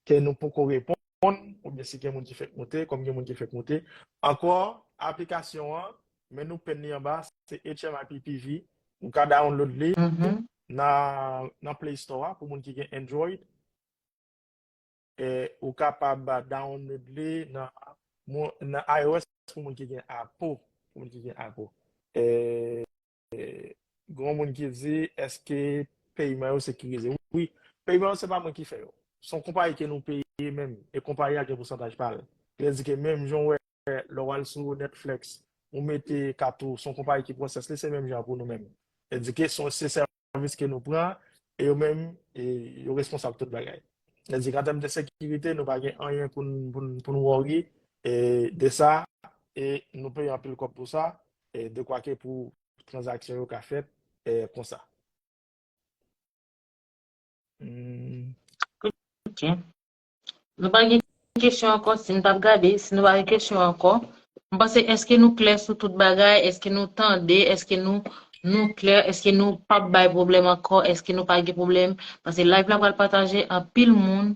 ke nou poko reponn, oubyen si gen moun ki fèk moute, kòm gen moun ki fèk moute. Ankò, aplikasyon an, men nou pen li anba, se H M I P P V. Ou ka download li Mhm. nan, nan Play Store a pou moun ki gen Android. Eh, ou kapab download li nan, nan iOS pou moun ki gen Apple. Pou moun ki gen Apple. Eh, gen yon moun ki di, èske peyman yo sekirize? Wi, peyman yo se pa mwen ki fè yo. Se yon konpayi ke nou peye menm. E konpayi a gen pousantaj pa l. Vle di ke menm jan w wè lè w al sou Netflix, ou mete kat ou, se yon konpayi ki pwosès li, se menm jan pou nou menm. Vle di ke se yon, se sèvis ke nou pran, e yo menm, e yo responsab tout bagay. Vle di ke an tèm de sekirite, nou pa gen anyen pou n, pou n, pou n worry, e de sa, e nou peye anpil kòb pou sa, e dekwa ke pou tranzaksyon yo ka fèt, e konsa. Hmm. Ok. Nou pa gen kesyon ankò, si nou t ap gade, si nou pa gen kesyon ankò, m panse èske nou klè sou tout bagay, èske nou tande, èske nou, nou klè, èske nou p ap bay pwoblèm ankò, èske nou pa gen pwoblèm, paske live la pral pataje anpil moun.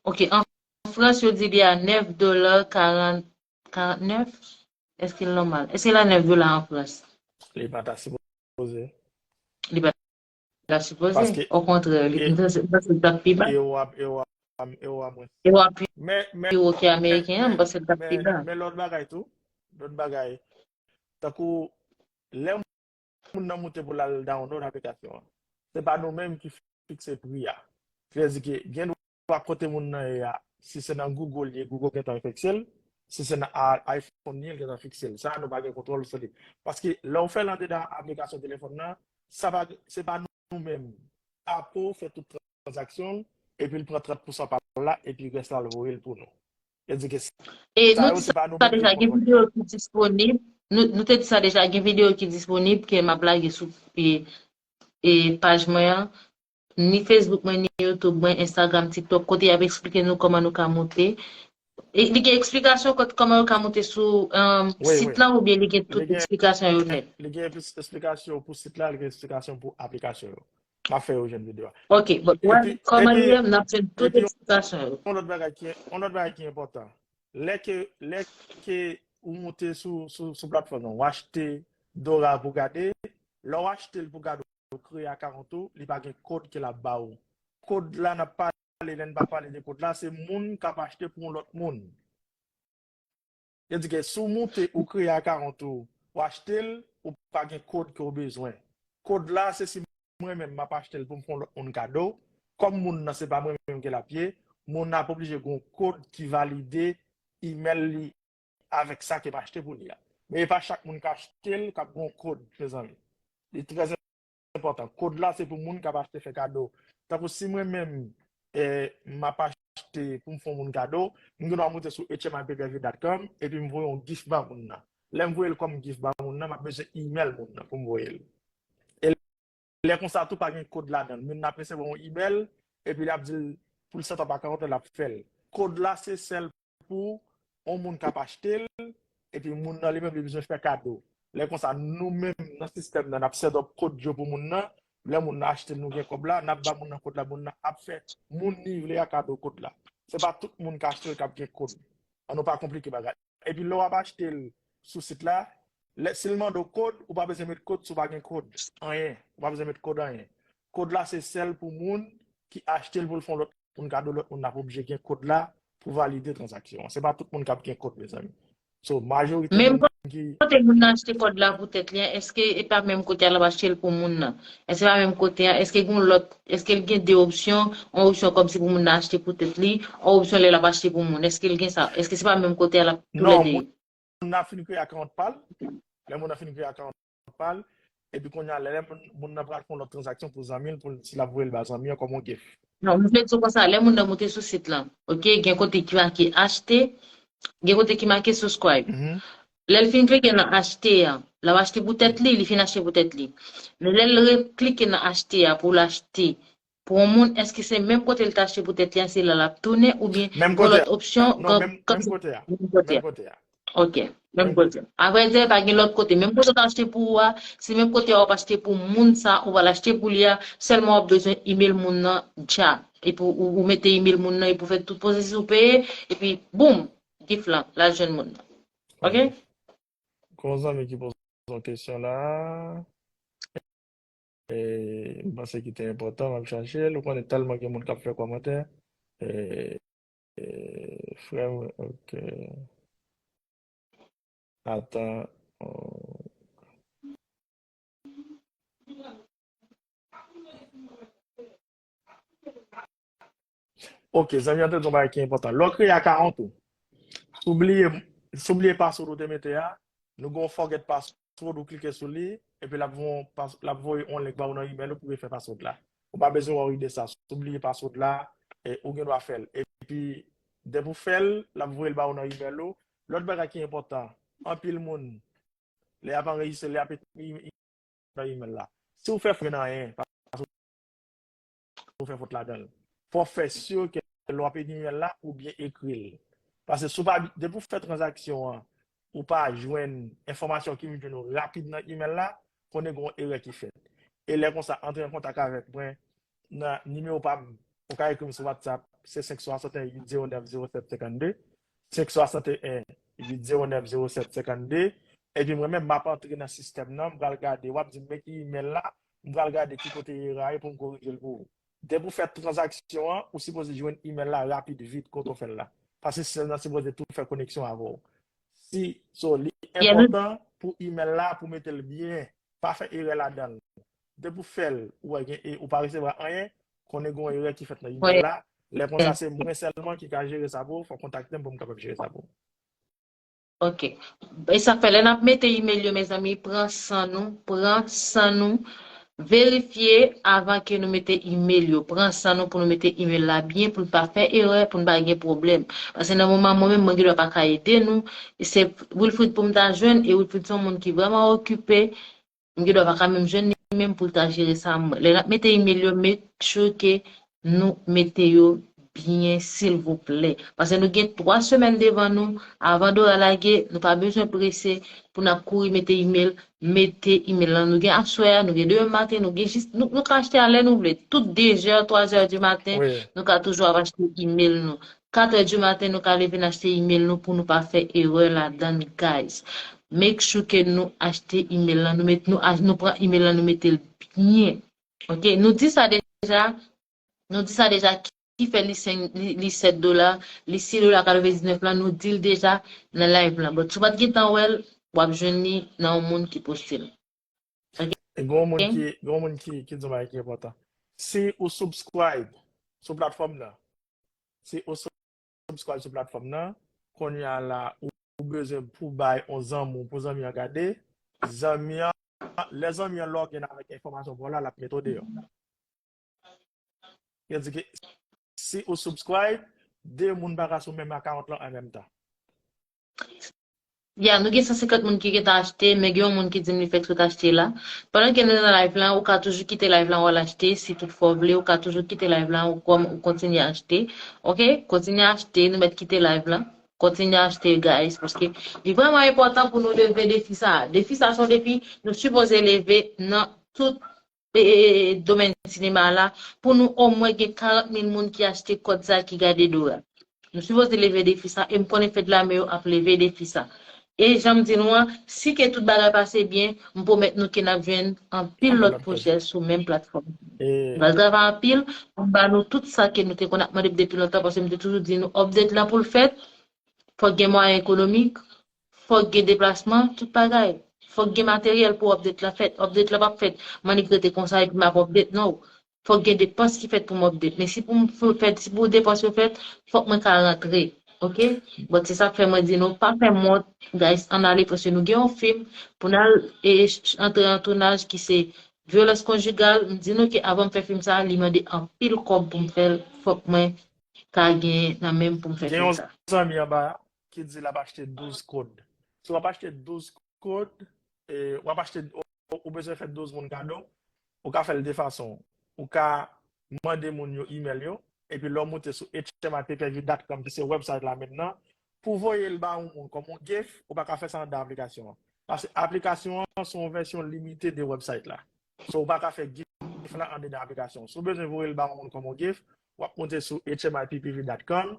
Ok, an Frans, yo di li a nèf dola karant, karant nèf. Èske l nòmal? Èske l a nèf dola an Frans? Li pa ta sipoze. Li pa ta sipoze. Paske Okontrè, li, e, m panse, m panse l t ap pi ba. e w ap, e w ap, e w ap mwen. E w ap pi Men, men, pi wo ke men, ameriken an, m men, panse l t ap pi men, ba. men lòt bagay tou, lòt bagay, tankou lè moun nan moute pou l al download aplikasyon an, se pa nou menm ki fikse pri a. Vle di ke gen dwa kote moun nan ye a, si se nan Google li ye, Google gentan fikse l, si se nan a-, iPhone li ye, l gentan fikse l. Sa, nou pa gen kontwòl sou li. Paske lè w fè l andedan aplikasyon telefòn nan, sa pa, se pa nou menm. Apple fè tout tranzaksyon l, epi l pran trant pousan pa l la, epi rès la, l voye l pou nou. Vle di ke E sa nou yo, di se pa nou sa menm ki deja, gen kontwòle. Videyo ki disponib. Nou, nou te di sa deja, gen videyo ki disponib ke m ap lage sou e, e paj mwen an, ni Facebook mwen, ni YouTube mwen, Instagram, TikTok, kote y ap eksplike nou kòman nou ka moute. E, li gen eksplikasyon kot kòman yo ka moute sou um, Wi, sit wi. Lan oubyen li gen Li tout gen, eksplikasyon yo nèt? li gen eksplikasyon pou sit la, li gen eksplikasyon pou aplikasyon yo. M ap fè yo jwenn videyo a. Ok, bon, wè, Epi, kòman epi, li ye, n ap jwenn tout epi eksplikasyon yo. yon lòt bagay ki, yon lòt bagay ki enpòtan. Lè ke, lè ke ou moute sou, sou, sou platfòm nan, ou achte Dora pou gade, lè w achte l pou gade, ou kreye akawont ou, li pa gen kòd ke l ap ba ou. Kòd la n ap pale, lè n pa pale de kòd la, se moun k ap achte pou yon lòt moun. Vle di ke si w moute, ou kreye akawont ou, ou achte l, ou pa gen kòd ke w bezwen. Kòd la, se si mwen menm m ap achte l pou m fè yon lòt moun kado, kòm moun nan se pa mwen menm ke l ap ye, moun nan ap oblije gen yon kòd ki valide imèl li avèk sa ke m achte pou li a. Men e pa chak moun k achte l k ap gen yon kòd, mezanmi. Li trè enpòtan. Kòd la, se pou moun k ap achte fè kado. Tankou si mwen menm, eh, m ap achte pou m fè yon moun kado, m gen dwa moute sou H M I P P V dot com epi m voye yon gift ba moun nan. Lè m voye l kòm gift ba moun nan, m ap bezwen email moun nan pou m voye l. E lè konsa tou pa gen kod ladan l. Moun nan ap resevwa yon email, epi l ap di l pou l set up account, l ap fè l. Kod la se sèl pou yon moun k ap achte l, epi moun nan li menm li bezwen fè kado. Lè konsa, nou menm nan sistèm nan, n ap set up kod yo pou moun nan. Lè moun nan achte l, nou gen kòb la, n ap ba moun nan kod la, moun nan ap fè moun li vle a kado kod la. Se pa tout moun k achte l k ap gen kod. An nou pa konplike bagay. Epi lè w ap achte l sou sit la, lè, si l mande w kod, ou pa bezwen met kod si w pa gen kod. Anyen. Ou pa bezwen met kod anyen. Kod la se sèl pou moun ki achte l pou l fè yon lòt moun kado, lòt moun nan ap oblije gen kod la pou valide tranzaksyon an. Se pa tout moun k ap gen kod, mezanmi. So, majorite Menm moun ki kote moun nan achte kòd la pou tèt li an, èske e pa menm kote a l ap achte l pou moun nan? Èske se pa menm kote a? Èske gen lòt, èske l gen de opsyon? Yon opsyon kòmsi pou moun nan achte pou tèt li, yon opsyon lè l ap achte pou moun. Èske l gen sa? Èske se pa menm kote a l ap toulède ye? Moun nan fin kreye account pa l, lè moun nan fin kreye account pa l, epi kounye a lè moun nan pral fè yon lòt tranzaksyon pou zanmi l, pou si l ap voye l ba zanmi an kòm yon gift. Non, m vle di w konsa, lè moun nan moute sou sit lan, ok, gen kote ki make achte, gen kote ki make subscribe. Lè l fin klike nan achte a, l ap achte pou tèt li, li fin achte pou tèt li. Men lè l reklike nan achte a pou l achte pou yon moun, èske se menm kote l t achte pou tèt li a, se la l ap tounen, oubyen gen lòt opsyon? Non, menm kote a. Menm kote a. Ok, menm kote. Avrèdi, pa gen lòt kote. Menm kote w t achte pou ou a, se menm kote a w ap achte pou moun sa ou pral achte pou li a, sèlman w ap bezwen email moun nan dja. Epi ou, ou mete email moun nan, epi ou fè tout pwosesis ou peye, epi boum, gift lan, l al jwenn moun nan. Ok? Gon zanmi ki poze yon kesyon la. E, m panse ki te enpòtan, m ap chache l. Ou konnen tèlman gen moun k ap fè kòmantè. E, e, frè m, ok. Atan. Oh. Ok, zanmi an te di yon bagay ki enpòtan. Lè w kreye account ou, si w bliye, si w bliye password ou te mete a, nou gen yon forget password ou klike sou li, epi l ap voye yon link ba ou nan email ou pou refè password la. Ou pa bezwen worry de sa. Si w bliye password la, e, ou gen dwa fè l. Epi, depi w fè l, l ap voye l ba ou nan email ou. Lòt bagay ki enpòtan, anpil moun, lè y ap anrejistre, lè y ap ekri nan email la. Si w fè fòt nan anyen, paske ou fè fòt ladan l. Fò w fè si ke lè w ap ekri email la, ou byen ekri l. Paske si w pa, depi w fè tranzaksyon an, ou pa jwenn enfòmasyon ki vin jwenn ou rapid nan email la, konnen gen yon erè ki fèt. E lè konsa, antre an kontak avèk mwen nan nimewo pa m, ou ka ekri m sou WhatsApp, se senk swasanteyen uit zewo nèf zewo sèt senkannde, senk swasanteyen uit zewo nèf zewo sèt senkannde, epi mwen menm, m ap antre nan sistèm nan, m pral gade, w ap di m men ki email la, m pral gade ki kote erè a ye pou m korije l pou ou. Depi w fè tranzaksyon an, ou sipoze jwenn email la rapid vit kote w fè l la. Paske sistèm nan sipoze tou fè koneksyon avè w. Si, so, li enpòtan pou email la, pou mete l byen, pa fè erè ladan l. Depi w fè l, ou wè gen, e, ou pa resevwa anyen, konnen gen yon erè ki fèt nan email la. Lè konsa, se mwen sèlman ki ka jere sa pou ou, fò w kontakte m pou m kapab jere sa pou ou. Ok. E sa k fè, lè n ap mete email yo, mezanmi, pran san nou, pran san nou, verifye avan ke nou mete email yo. Pran san nou pou nou mete email la byen, pou n pa fè erè, pou n pa gen pwoblèm. Paske nan moman mwen menm, mwen gen dwa pa ka ede nou, e se Wilfrid pou m ta jwenn, e Wilfrid se yon moun ki vrèman okipe, m gen dwa pa ka menm jwenn li menm pou l ta jere sa. Lè n ap mete email yo, make sure ke nou mete yo byen, silvouplè. Paske nou gen twa semèn devan nou, avan Dora lage, nou pa bezwen prese pou n ap kouri mete email, mete email lan. Nou gen aswè a, nou gen demen maten, nou gen jis, nou, nou ka achte a lè nou vle. Tout de zè, twa zè di maten, nou ka toujou ap achte email nou. Kat è di maten, nou ka leve n achte email nou pou nou pa fè erè ladan l, guys. Make sure ke nou achte email lan, nou met, nou, nou pran email lan, nou mete l byen. Ok, nou di sa deja, nou di sa deja, ki fè li senk, li, li sèt dola, li sis dola katrevendiznèf lan, nou di l deja nan live lan. But si w pa t gentan wè l, w ap jwenn li nan yon moun ki poste l. Ok? E gen yon moun ki, gen yon moun ki, ki di yon bagay ki enpòtan. Si ou subscribe sou platfòm nan, si ou subscribe sou platfòm nan, kounye a la, ou, ou bezwen pou bay yon zanmi w, pou zanmi an gade, zanmi an, lè zanmi an login avèk enfòmasyon pa w la, l ap mete w deyò. Yo di ke si ou subscribe, de moun pa ka sou menm account lan an menm tan. Ya, nou gen san senkant moun ki gentan achte, men gen yon moun ki di m li fèk sot achte la. Pandan ke nou nan live la, ou ka toujou kite live la, ou al achte. Si toutfwa w vle, ou ka toujou kite live la, ou, kòm, ou kontinye achte. Oke? Kontinye achte, nou mèt kite live la. Kontinye achte, guys, paske li vrèman enpòtan pou nou leve defi sa. Defi sa se yon defi nou sipoze leve nan tout e, e, e, domèn sinema a la, pou nou omwen gen karant mil moun ki achte kòd sa ki gade Dora. Nou sipoze leve defi sa, e m konnen Fedlame yo ap leve defi sa. E jan m di nou an, si ke tout bagay pase byen, m pwomèt nou ke n ap jwenn anpil lòt pwojè sou menm platfòm. M pral travay anpil pou m ba nou tout sa ke nou te konn ap mande m depi lontan, paske m te toujou di nou update la pou l fèt, fòk gen mwayen ekonomik, fòk gen deplasman, tout bagay. Fòk gen materyèl pou update la fèt. Update la p ap fèt m annik rete konsa epi m ap update, non. Fòk gen depans ki fèt pou m update. Men si pou m f- fèt, si pou depans yo fèt, fòk mwen ka rantre. Oke? Bon, se sa k fè mwen di nou, pa fè m wont, guys, ann ale, paske nou gen yon fim pou n al e, ch- antre an tounaj ki se vyolans konjigal. M di nou ke avan m fè fim sa, li mande anpil kòb pou m fè l. Fòk mwen ka gen nan men m pou m fè fim sa. Gen yon zanmi anba a ki di l ap achte douz kòd. Si w ap achte douz kòd, e, w ap achte, ou, ou bezwen fè douz moun kado, ou ka fè l de fason. Ou ka mande moun yo email yo, epi lè w moute sou H M I P P V dot com, ki se website la menm nan, pou voye l ba yon moun kòm yon gift, ou pa ka fè sa anndan aplikasyon an. Paske aplikasyon an se yon vèsyon limite de website la. So, ou pa ka fè gift la andedan aplikasyon. Si w bezwen voye l ba yon moun kòm yon gift, w ap moute sou H M I P P V dot com,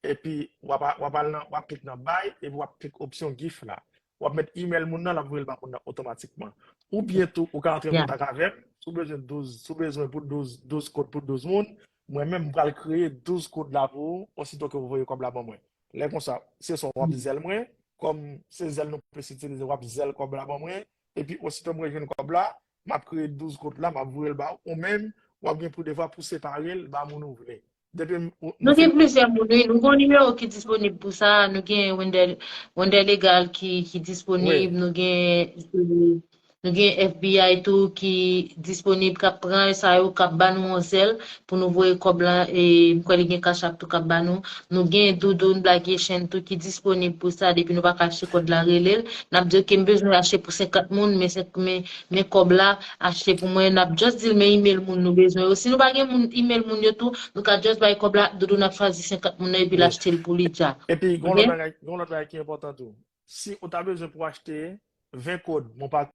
epi w ap, w ap al nan, w ap klik nan buy, epi w ap klik opsyon gift la. W ap met email moun nan, l ap voye l ba moun nan otomatikman. Oubyen tou, ou ka antre an kontak avè m, si w bezwen douz, si w bezwen pou douz, douz kòd pou douz moun, mwen menm, m pral kreye douz kòd la pou ou, osito ke w voye kòb la ban mwen. Lè konsa, se swa w ap zèl mwen, kòm se zèl nou plis itilize, w ap zèl kòb la ban mwen, epi osito mwen jwenn kòb la, m ap kreye douz kòd la, m ap voye l ba ou, ou menm, w ap gen pou devwa pou separe l ba moun ou vle. Depi m- ou- Nou gen plizyè moun, wi. Nou gen yon nimewo ki disponib pou sa. Nou gen Wendell, Wendell Legal ki, ki disponib. Nou gen, e, nou gen F B I tou ki disponib, k ap pran sa yo, k ap ba nou yon zèl pou nou voye kòb la. E m kwè li gen Cash App tou k ap ba nou. Nou gen Doudoun Black Haitian tou ki disponib pou sa. Depi nou pa ka achte kòd la, rele l. N ap di, "Oke, m bezwen achte pou senkant moun, men, senk- men, men kòb la, achte pou mwen." N ap just di l, "Men email moun nou bezwen yo." Si nou pa gen moun, email moun yo tou, nou ka just bay kòb la, Doudou n ap chwazi senkant moun nan epi l achte l pou li dja. Epi, gen yon lòt bagay, gen yon lòt bagay ki enpòtan tou. Si ou ta bezwen pou achte ven kòd, bon, pa,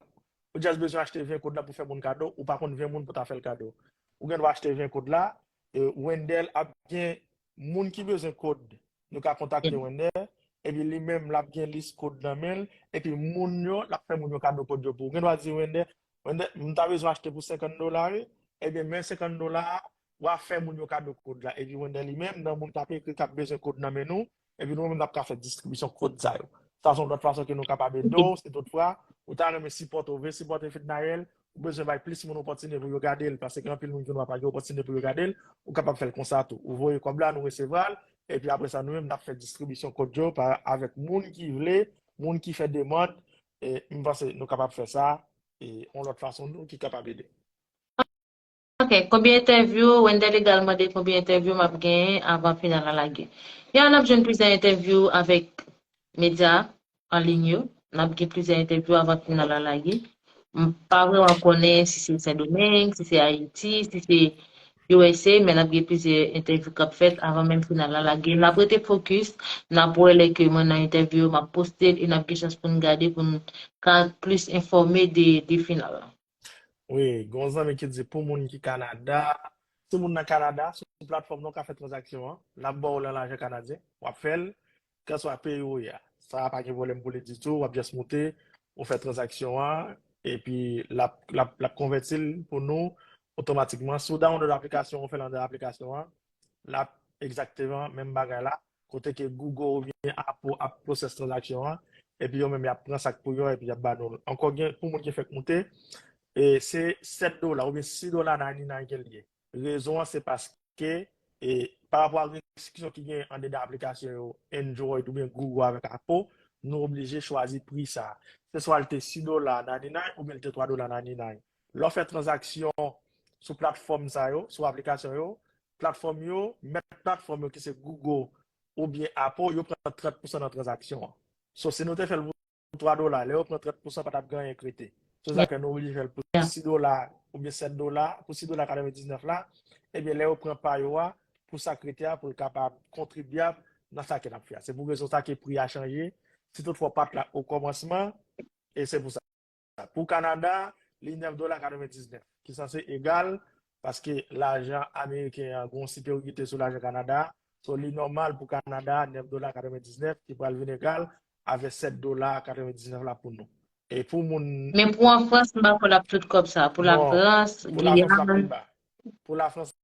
ou just bezwen achte ven kòd la pou fè moun kado, ou pa konn ven moun pou ta fè l kado. Ou gen dwa achte ven kòd la, e, Wendell ap gen moun ki bezwen kòd, nou ka kontakte Wendell, epi li menm, l ap gen lis kòd nan men l, epi moun yo, l ap fè moun yo kado kòd yo pou ou. Gen dwa di Wendell, Wendell, m ta bezwen achte pou senkant dola, wi. Ebyen, men senkant dola a, w a fè moun yo kado kòd la. Epi Wendell li menm, nan moun k ap ekri, k ap bezwen kòd nan men nou, epi nou menm, n ap ka fè distribisyon kòd sa yo. Sa se yon lòt fason ke nou kapab ede w, si toutfwa, ou ta renmen sipòte, ou vle sipòte Fednaelle, ou bezwen bay plis moun opòtinite pou yo gade l, paske gen anpil moun ki nwa pa gen opòtinite pou yo gade l, ou kapab fè l konsa tou. Ou voye kòb la, nou resevwa l, epi apre sa, nou menm, n ap fè distribisyon kòd yo pa, avèk moun ki vle, moun ki fè demann, e m panse nou kapab fè sa, e yon lòt fason tou ki kapab ede. Ok, konbyen entèvyou, Wendell Legal mande konbyen entèvyou m ap genyen avan final la lage. Ya, n ap jwenn plizyè entèvyou avèk medya an liy yo. N ap gen plizyè entèvyou avan final la lage. M pa vrèman konnen si se Sendomeng, si se Ayiti, si se U S A, men n ap gen plizyè entèvyou k ap fèt avan menm final la lage. N ap rete fokis, n ap wè lè ke mwen nan entèvyou yo, m ap poste l e n ap gen chans pou n gade, pou n ka plis enfòme de, de final la. Wi, gen yon zanmi ki di pou moun ki Kanada, si moun nan Kanada, sou platfòm nan ou ka fè tranzaksyon an, l ap ba w lan lajan kanadyen, w ap fè l, kèlkeswa peyi ou ye a. Sa pa gen pwoblèm pou li ditou, w ap just moute, ou fè tranzaksyon an, epi l ap, l ap, l ap konvèti l pou nou otomatikman. Si w download aplikasyon, ou fè l anndan aplikasyon an, l ap egzakteman menm bagay la, kote ke Google oubyen Apple ap pwosès tranzaksyon an, epi yo menm y ap pran sa k pou yo, epi y ap ba nou l. Ankò gen, pou moun ki fèk moute, e se sèt dola oubyen sis dola ninety-nine ke l ye. Rezon an se paske, e pa rapò a restriksyon ki gen anndedan aplikasyon yo, Android oubyen Google avèk Apple, nou oblije chwazi pri sa. Se swa l te sis dola ninety-nine oubyen l te twa dola ninety-nine. Lè w fè tranzaksyon sou platfòm sa yo, sou aplikasyon yo, platfòm yo, mèt platfòm yo ki se Google oubyen Apple, yo pran trant pousan nan tranzaksyon an. So, si nou te fè l pou twa dola, lè yo pran trant pousan, pa t ap gen anyen k rete. Se sa fè nou oblije fè l pou sis dola oubyen sèt dola, pou sis dola katrevendiznèf la, ebyen, lè yo pran pa yo a, pou sa k rete a, pou l kapab kontribyab nan sa ke n ap fè a. Se pou rezon sa ke pri a chanje. Si toutfwa w pa t la okòmansman, e se pou sa. Pou Kanada, li nèf dola katrevendiznèf, ki sanse egal, paske lajan ameriken an gen yon siperyorite sou lajan Kanada. So, li nòmal pou Kanada, nèf dola katrevendiznèf, ki pral vin egal avèk sèt dola katrevendiznèf la pou nou. E pou moun. Men pou an Frans, m pa kwè l ap tout kòb sa. Pou Lafrans, Giyàn. Pou Lafrans, l ap pi ba. Pou Lafrans,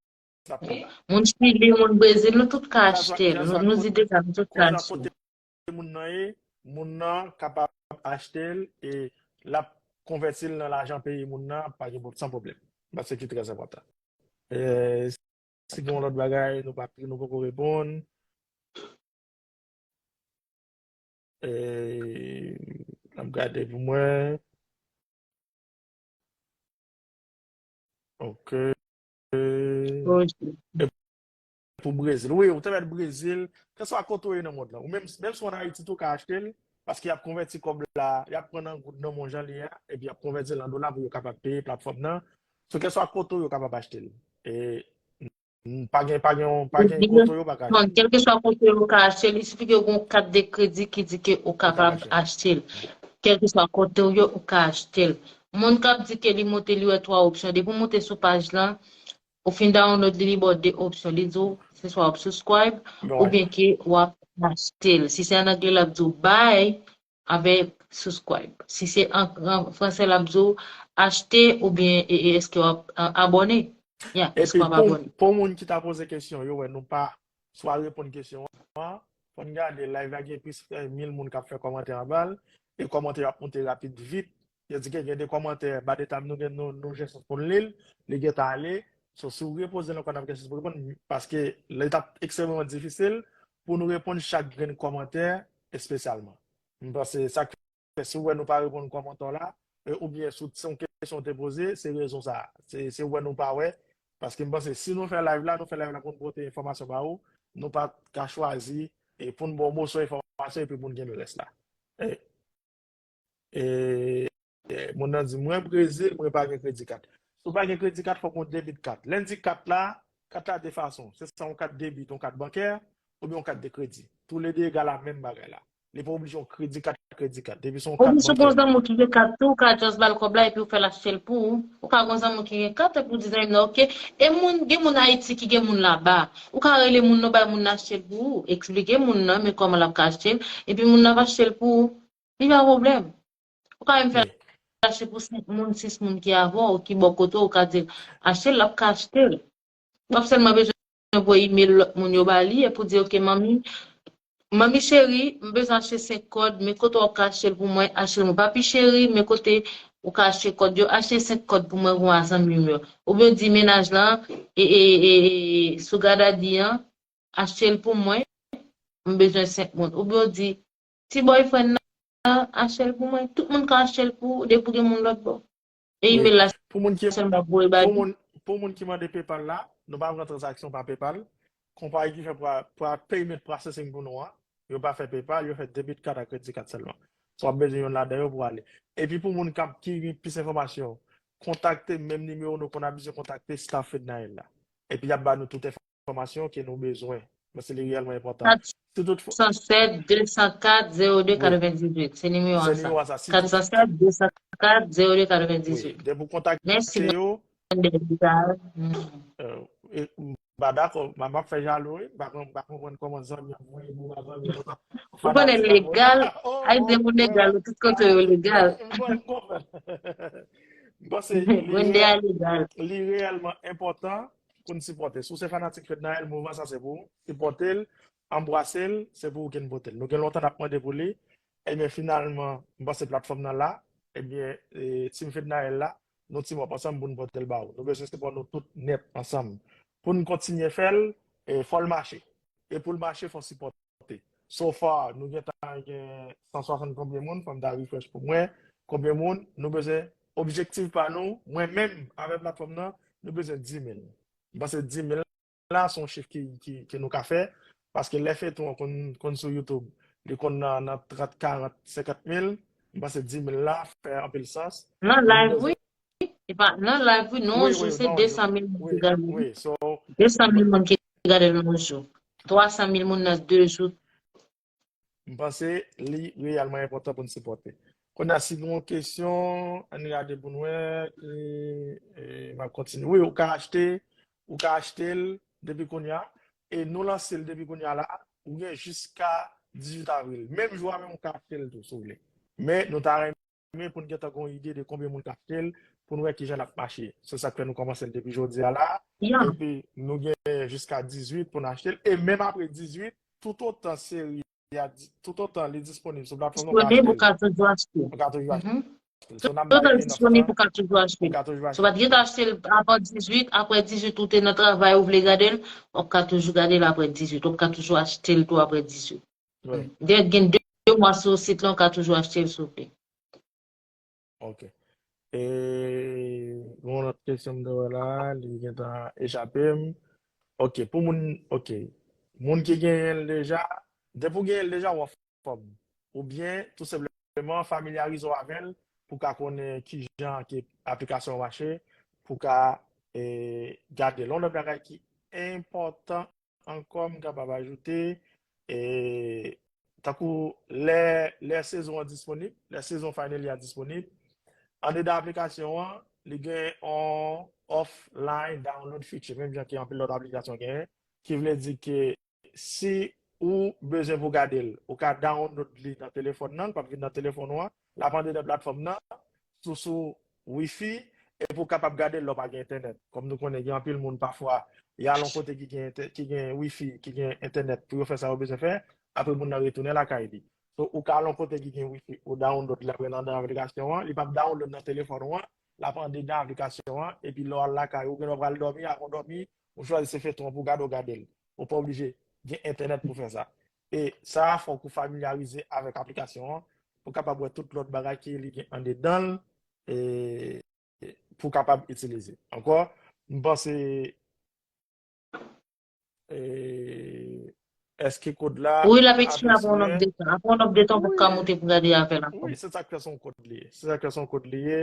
l ap pi ba. Moun Chili, moun Brezil, nou tout ka achte l. Nou, nou di deja, nou tout ka achte l. Kote moun nan ye, moun nan kapab achte l e l ap konvèti l nan lajan peyi moun nan, pa gen pwob-, san pwoblèm. Paske ki trè enpòtan. E, si gen yon lòt bagay, nou pa, nou poko reponn. E, n ap gade pou mwen. Ok. E pou Brezil. Wi, ou te mèt Brezil. Kèlkeswa kote w ye nan mond lan. Ou menm, menm si w ann Ayiti tou, ou ka achte l. Paske y ap konvèti kòb la, y ap pran nan goud nan men w jan l ye a, epi y ap konvèti l an dola pou yo kapab peye platfòm nan. So, kèlkeswa kote w ye, ou kapab achte l. E, mm, pa gen, pa gen, pa gen kote w ye, ou pa ka achte l. Non, kèlkeswa kote w ye, ou ka achte l. Il suffit ke w gen yon kat de kredi ki di ke ou kapab achte l. Kèlkeswa kote w ye, ou ka achte l. Moun k ap di ke li monte, li wè twa opsyon. Depi w monte sou paj lan, ou fin download li, li ba w de opsyon. Li di w, se swa w ap subscribe, oubyen ke w ap achte l. Si se an angle, l ap di w buy, avèk subscribe. Si se an, an fransè, l ap di w achte oubyen e, e, èske w ap, a, abòne? Ya, èske w ap abòne? Epi pou, pou moun ki ta poze kesyon, yo wè nou pa swa reponn kesyon an, fò n gade live la gen plis ke mil moun k ap fè kòmantè anba l, e kòmantè yo ap moute rapid vit. Yo di ke gen de kòmantè ba de tab nou gen nou, nou jis pou n li l, li gentan ale. So, si w repoze l ankò, n ap gen chans pou reponn, paske li t ap ekstrèmeman difisil pou nou reponn chak grenn kòmantè espesyalman. M panse sa k fè si w wè nou pa reponn kòmantè w la, e, oubyen si w, se yon kesyon w te poze, se rezon sa a. Se, se w wè nou pa wè. Paske m panse si nou fè live la, nou fè live la pou n pote enfòmasyon ba ou, nou pa t ka chwazi e pou n ba w moso enfòmasyon epi pou n kenbe rès la. E, e, e, moun nan di, "Mwen Brezil, mwen pa gen kredi kat." Si w pa gen kredi kat, fòk w gen debit kat. Lè n di kat la, kat la de fason. Se sa yon kat debit, yon kat bankè, oubyen yon kat de kredi. Toulede egal a menm bagay la. Li pa oblije yon kredi kat, kredi kat. Depi se yon kat bankè. Oubyen si w gen yon zanmi w ki gen kat tou, ou ka just ba l kòb la epi w fè l achte l pou ou. Ou ka gen yon zanmi w ki gen kat epi w di zanmi nan, "Ok." E moun, gen moun Ayiti ki gen moun laba. Ou ka rele moun nan, bay moun nan achte l pou ou. Eksplike moun nan, men kòman l ap ka achte l. Epi moun nan ap achte l pou ou. Li pa pwoblèm. Ou ka menm fè l achte pou senk moun, sis moun ki avè w, ki bò kote w, ou ka di l, "Achte l," l ap ka achte l. W ap sèlman bezwen voye imèl lòt moun yo ba li, epi w di, "Ok, manmi, manmi cheri, m bezwen achte senk kòd, men kote w ap ka achte l pou mwen, achte l pou mwen. Papi cheri, men kote ou ka achte kòd yo, achte senk kòd pou mwen, pou zanmi m yo." Oubyen w di mennaj lan, e, e, e, e, sugar daddy an, "Achte l pou mwen, m bezwen senk moun." Oubyen w di, "Ti boyfriend nan, achte l pou mwen." Tout moun ka achte l pou ou, depi w gen moun lòt bò. E imèl la, sèlman pou voye ba li. Pou moun, pou moun ki mande PayPal la, nou pa pran tranzaksyon pa PayPal. Konpayi ki fè pra-, pra-, payment processing pou nou an, yo pa fè PayPal, yo fè debit card ak credit card sèlman. So w ap bezwen youn ladan yo pou ale. Epi pou moun k ap, ki gen plis enfòmasyon, kontakte menm nimewo nou konn abitye kontakte staff Fednaelle la. Epi y ap ba nou tout enfòmasyon ke nou bezwen. Paske li reyèlman enpòtan. Si toutfwa, kat san sèt, de san kat, zewo de, wi, katrevendizuit. Se nimewo a sa. Se nimewo a sa. Si tout, kat san sèt, de san kat, zewo de, katrevendizuit. Wi, depi w kontakte yo, Wendell Legal. Mm. Euh, e, m pa dakò, m, m ap fè jalou, wi. M pa konn, m pa konprann kòman zanmi ap voye pou zanmi. Ou konnen legal, Ayisyen moun legal, tout kote yo legal. M konn, m konprann. M panse li, Wendell legal, li reyèlman enpòtan pou n sipòte. Si w se fanatik Fednaelle, mouvman sa se pou ou. Sipòte l, anbrase l, se pou ou ke n pote l. Nou gen lontan n ap mande pou li. Ebyen, finalman, m panse platfòm nan la. Ebyen, e, Team Fednaelle la, nou team up ansanm pou n pote l ba ou. Nou bezwen sipò nou tout nèt ansanm. Pou n kontinye fè l, e, fò l mache. E pou l mache, fò sipòte. So far, nou gentan gen san swasant konbyen moun, fò m ta refresh pou mwen. Konbyen moun, nou bezwen, objektif pa nou, mwen menm, avèk platfòm nan, nou bezwen dis mil. M panse dis mil la, se yon chif ki, ki, ki nou ka fè, paske lè feyton an konn, konn sou YouTube, li konn nan, nan trant, karant, senkant mil, M panse di mil la fè anpil sans. Nan live, wi. E pa, nan live, wi, nan yon jou, se de san mil moun ki gade. De san mil moun ki gade l nan yon jou. Twa san mil moun nan de jou. M panse li reyèlman enpòtan pou n sipòte. Kounye a, si gen yon kesyon, ann gade pou n wè, e, e, m ap kontinye. Wi, ou ka achte, ou ka achte l depi kounye a, e nou lanse l depi kounye a la, ou gen jiska dizuit avril. Menm jou a menm, ou ka achte l tou, si w vle. Men nou ta renmen pou n gentan gen yon ide de konbyen moun k achte l, pou n wè kijan l ap mache. Se sa k fè nou kòmanse l depi jodi a la. Epi nou gen jiska dizuit pou n achte l. E menm apre dizuit, toutotan seri a, toutotan li disponib sou platfòm nan, ou ka achte l. Ou ka toujou achte l. Ou ka toujou achte l. So, n ap bay enough tan. Toutotan li disponib, ou ka toujou achte l. Si w pa t gentan achte l avan dizuit, apre dizuit, ou te nan travay, ou vle gade l, w ap ka toujou gade l apre dizuit. W ap ka toujou achte l tou apre dizuit. Dèyè gen de mwa sou sit lan, ou ka toujou achte l, si w vle. Ok. E yon lòt kesyon m te wè la, li gentan echape m. Ok, pou moun, ok. Moun ki genyen l deja, depi w genyen l deja, w anfòm. Oubyen, tou senpleman, familyarize w avè l pou w ka konnen kijan ke aplikasyon an mache, pou w ka, e, gade l. Yon lòt bagay ki enpòtan ankò, m kapab ajoute, e, tankou lè, lè sezon an disponib, lè sezon Finally a disponib, andedan aplikasyon an, li gen yon offline download feature, menm jan ke anpil lòt aplikasyon genyen, ki vle di ke si ou bezwen pou gade l, ou ka download li nan telefòn nan, l p ap vin nan telefòn ou an, l ap andedan platfòm nan, sou, sou Wi-Fi, epi w kapab gade l lè w pa gen entènèt. Kòm nou konnen, gen anpil moun pafwa, y al yon kote ki gen, entè- ki gen Wi-Fi, ki gen entènèt pou yo fè sa yo bezwen fè, apre moun nan retounen lakay li. So, ou ka al yon kote ki gen Wi-Fi, ou download li apre nan, nan aplikasyon an, li p ap download nan telefòn ou an, l ap andedan aplikasyon an, epi lè w al lakay ou, oubyen lè w pral dòmi, avan w dòmi, ou chwazi se feyton an pou w gade, ou gade l. Ou pa oblije gen entènèt pou fè sa. E sa a fòk ou familyarize avèk aplikasyon an, pou w kapab wè tout lòt bagay ke li gen andedan l, e pou w kapab itilize. Ankò, m panse, e, èske kòd la... Wi, l ap ekspire apre yon nòt de tan. Apre yon nòt de tan, ou p ap ka moute pou gade avè l ankò. Wi, se sa k fè se yon kòd li ye. Se sa k fè se yon kòd li ye,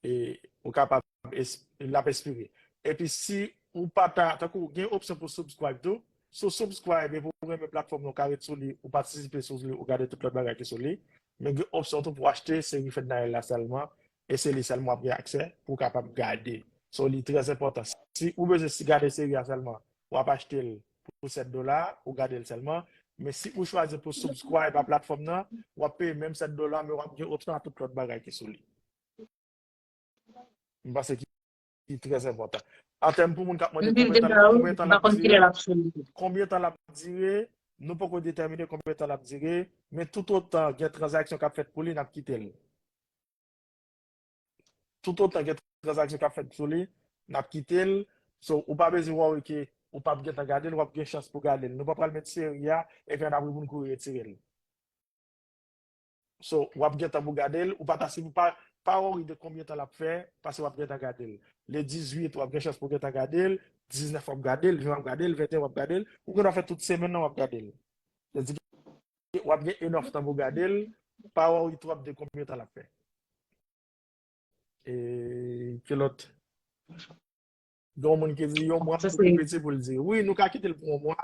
e ou kapab, es- l ap ekspire. Epi si ou pa ta, tankou gen opsyon pou subscribe tou, si w subscribe epi ou renmen platfòm nan, ou ka ret sou li, ou patisipe sou li, ou gade tout lòt bagay ki sou li. Men gen opsyon tou pou w achte seri Fednaelle la sèlman, e se li sèlman w ap gen aksè pou w kapab gade. So, li trè enpòtan. Si ou bezwen si gade seri a sèlman, w ap achte l pou sèt dola, ou gade l sèlman. Men si ou chwazi pou subscribe a platfòm nan, w ap peye menm sèt dola, men w ap gen opsyon a tout lòt bagay ki sou li. M panse ki, ki trè enpòtan. An tèm pou moun k ap mande konbyen tan l ap, konbyen tan l ap dire, konbyen tan l ap dire, nou poko detèmine konbyen tan l ap dire, men toutotan gen tranzaksyon k ap fèt pou li, n ap kite l. Toutotan gen tranzaksyon k ap fèt sou li, n ap kite l. So, ou pa bezwen worry ke ou p ap gentan gade l, w ap gen chans pou gade l. Nou pa pral met seri a, epi ann apre pou n kouri retire l. So, w ap gen tan pou gade l, ou pa ta si pou pa, pa worry de konbyen tan l ap fè, paske w ap gen tan gade l. Le dizuit, w ap gen chans pou gentan gade l, diznèf w ap gade l, ven w ap gade l, venteyen w ap gade l, ou gen dwa fè tout semèn nan w ap gade l. Sa di ke w ap gen enough tan pou gade l, pa worry twòp de konbyen tan l ap fè. E ki lòt? Gen yon moun ki di yon mwa pou piti pou l di. Wi, nou ka kite l pou yon mwa.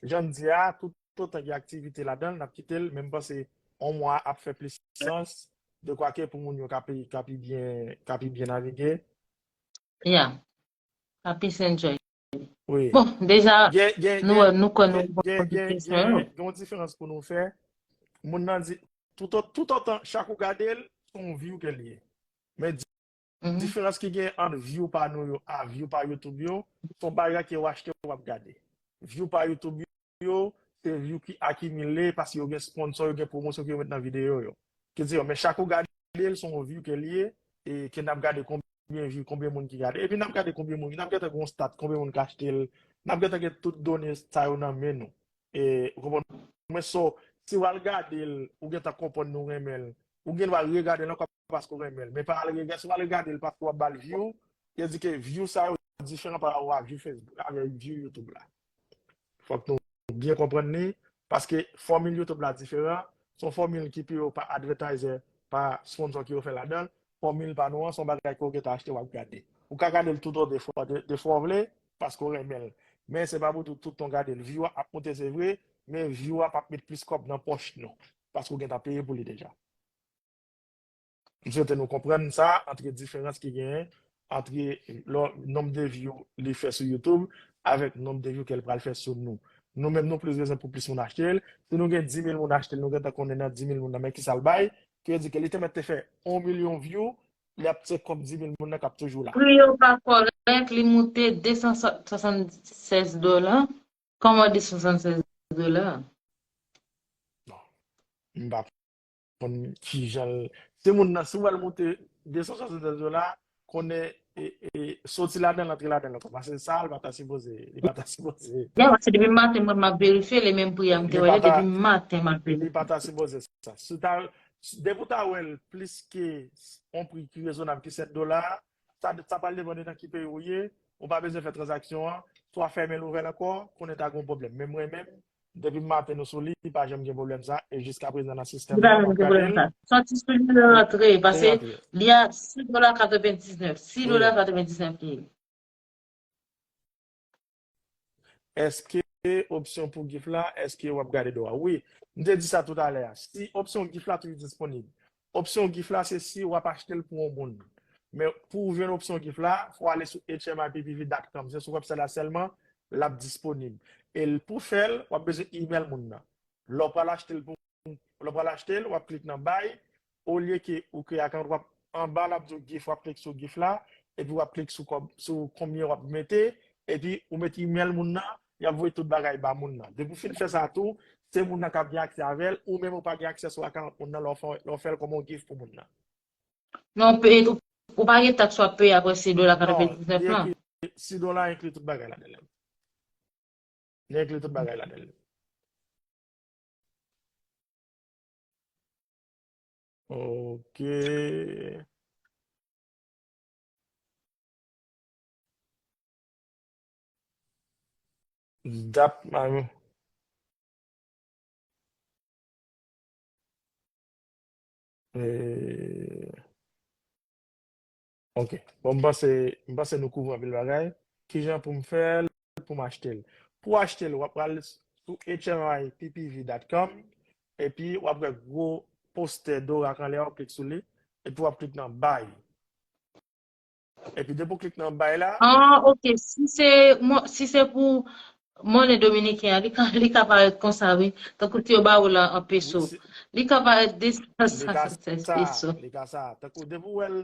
Jan n di a, tout otan gen aktivite ladan l, n ap kite l, men m panse yon mwa ap fè plis sans, dekwake pou moun yo ka pi, ka pi byen, ka pi byen navige. Yeah. Ka plis enjoy. Wi. Bon, deja, nou, nou kwè nou gen, gen, gen, gen yon diferans pou nou fè. Moun nan di, tout, tout otan, chak ou gade l, se yon view ke l ye. Men diferans ki gen ant view pa nou yo a view pa YouTube yo, se yon bagay ke w achte w ap gade. View pa YouTube yo, se view ki akimile paske yo gen sponsor, yo gen pwomosyon ke yo met nan videyo yo. Ki di yo, men chak ou gade l, se yon view ke l ye, e ke n ap gade konbyen view, konbyen moun ki gade. Epi n ap gade konbyen moun, n ap gentan gen yon stat, konbyen moun k achte l, n ap gentan gen tout done sa yo nan men nou. E, ou konprann mwen? So, si w al gade l, ou gentan konprann nou renmen l, ou gen dwa regade l ankò paske w renmen l. Men pa al regade, si w al regade l paske w ap ba l view, yo di ke view sa yo diferan pa rapò a view Facebook, avèk view YouTube la. Fòk nou byen konprann li, paske fòmil YouTube la diferan, se yon fòmil ki pi yo pa advertiser pa sponsor ki ofè ladan l, fòmil pa nou an, se yon bagay ke w gentan achte, w ap gade. Ou ka gade l toutan de fwa, de, de fwa w vle, paske w renmen l. Men se pa pou tout, tout tan w gade l. View a ap monte, se vre, men view a p ap met plis kòb nan pòch nou, paske w gentan peye pou li deja. M swete nou konprann sa, antre diferans ki genyen, antre lò, nonb de view li fè sou YouTube avèk nonb de view ke l pral fè sou nou. Nou menm, nou plis bezwen pou plis moun achte l. Si nou gen dis mil moun achte l, nou gentan konnen nan dis mil moun nan, men kisa l bay, ki vle di ke li te mèt te fè yon milyon view, li ap se kòb dis mil moun nan k ap toujou la. Pri yo pa kòrèk, li moute de san swasannsèz dola. Kòman de san swasannsèz dola? Bon, m pa konn kijan l. Se moun nan, si w wè l moute de san swasannsèz dola, konnen, e, e, soti ladan l, antre ladan l ankò. Paske sa, l pa ta sipoze, li pa ta sipoze. Ya, paske depi maten, mwen, m ap verifye, li menm pri a, m te wè li, depi maten, m ap verifye. Li pa ta sipoze sa. Si w ta, depi w ta wè l plis ke yon pri ki rezonab ki sèt dola, sa, sa pral depann de nan ki peyi w ye, ou pa bezwen fè tranzaksyon an, swa fèmen l ouvè l ankò, konnen ta gen yon pwoblèm. Men mwen menm, depi maten nou sou li, li pa janm gen pwoblèm sa, e jiskaprezan nan sistèm nan, m ap gade l. Soti sou li, rantre, paske li a sis dola katrevendiznèf, sis dola katrevendiznèf li ye. Èske opsyon pou gift la, èske w ap gade do a? Wi, m te di sa toutalè a. Si opsyon gift la toujou disponib, opsyon gift la, se si w ap achte l pou yon moun. Men pou w jwenn opsyon gift la, fò w ale sou H M I P P V dot com. Se sou website la sèlman l ap disponib. E l, pou fè l, w ap bezwen email moun nan. Lè w pral achte l pou, lè w pral achte l, w ap klik nan buy. Olye ke ou kreye account, w ap, anba l ap di w gift, w ap klik sou gift la, epi w ap klik sou kòb, sou konbyen w ap mete, epi ou met email moun nan, y ap voye tout bagay ba moun nan. Depi w fin fè sa tou, se moun nan k ap gen aksè avè l, ou menm ou pa gen aksè sou account moun nan lè w fè, lè w fè l kòm yon gift pou moun nan. Non, pe-, ou, ou pa gen taks w ap peye apre sis dola katrevendiznèf lan. Non, li enkli, sis dola enkli tout bagay ladan l. Li enkli tout bagay ladan l. Ok. Dap, eh, ok. Bon, m panse, m panse nou kouvri anpil bagay. Kijan pou m fè l, pou m achte l? Pou w achte l, w ap pral sou H M I P P V dot com, epi w ap wè gwo postè dorak anlè a, w klik sou li, epi w ap klik nan buy. Epi depi w klik nan buy la. Ah, ok. Si se, mo-, si se pou monnen dominiken an, li ka, li ka parèt konsa, wi. Tankou si yo ba ou la an peso. Li ka parèt de san swasannsèz peso. Li ka sa. Tankou depi w wè l,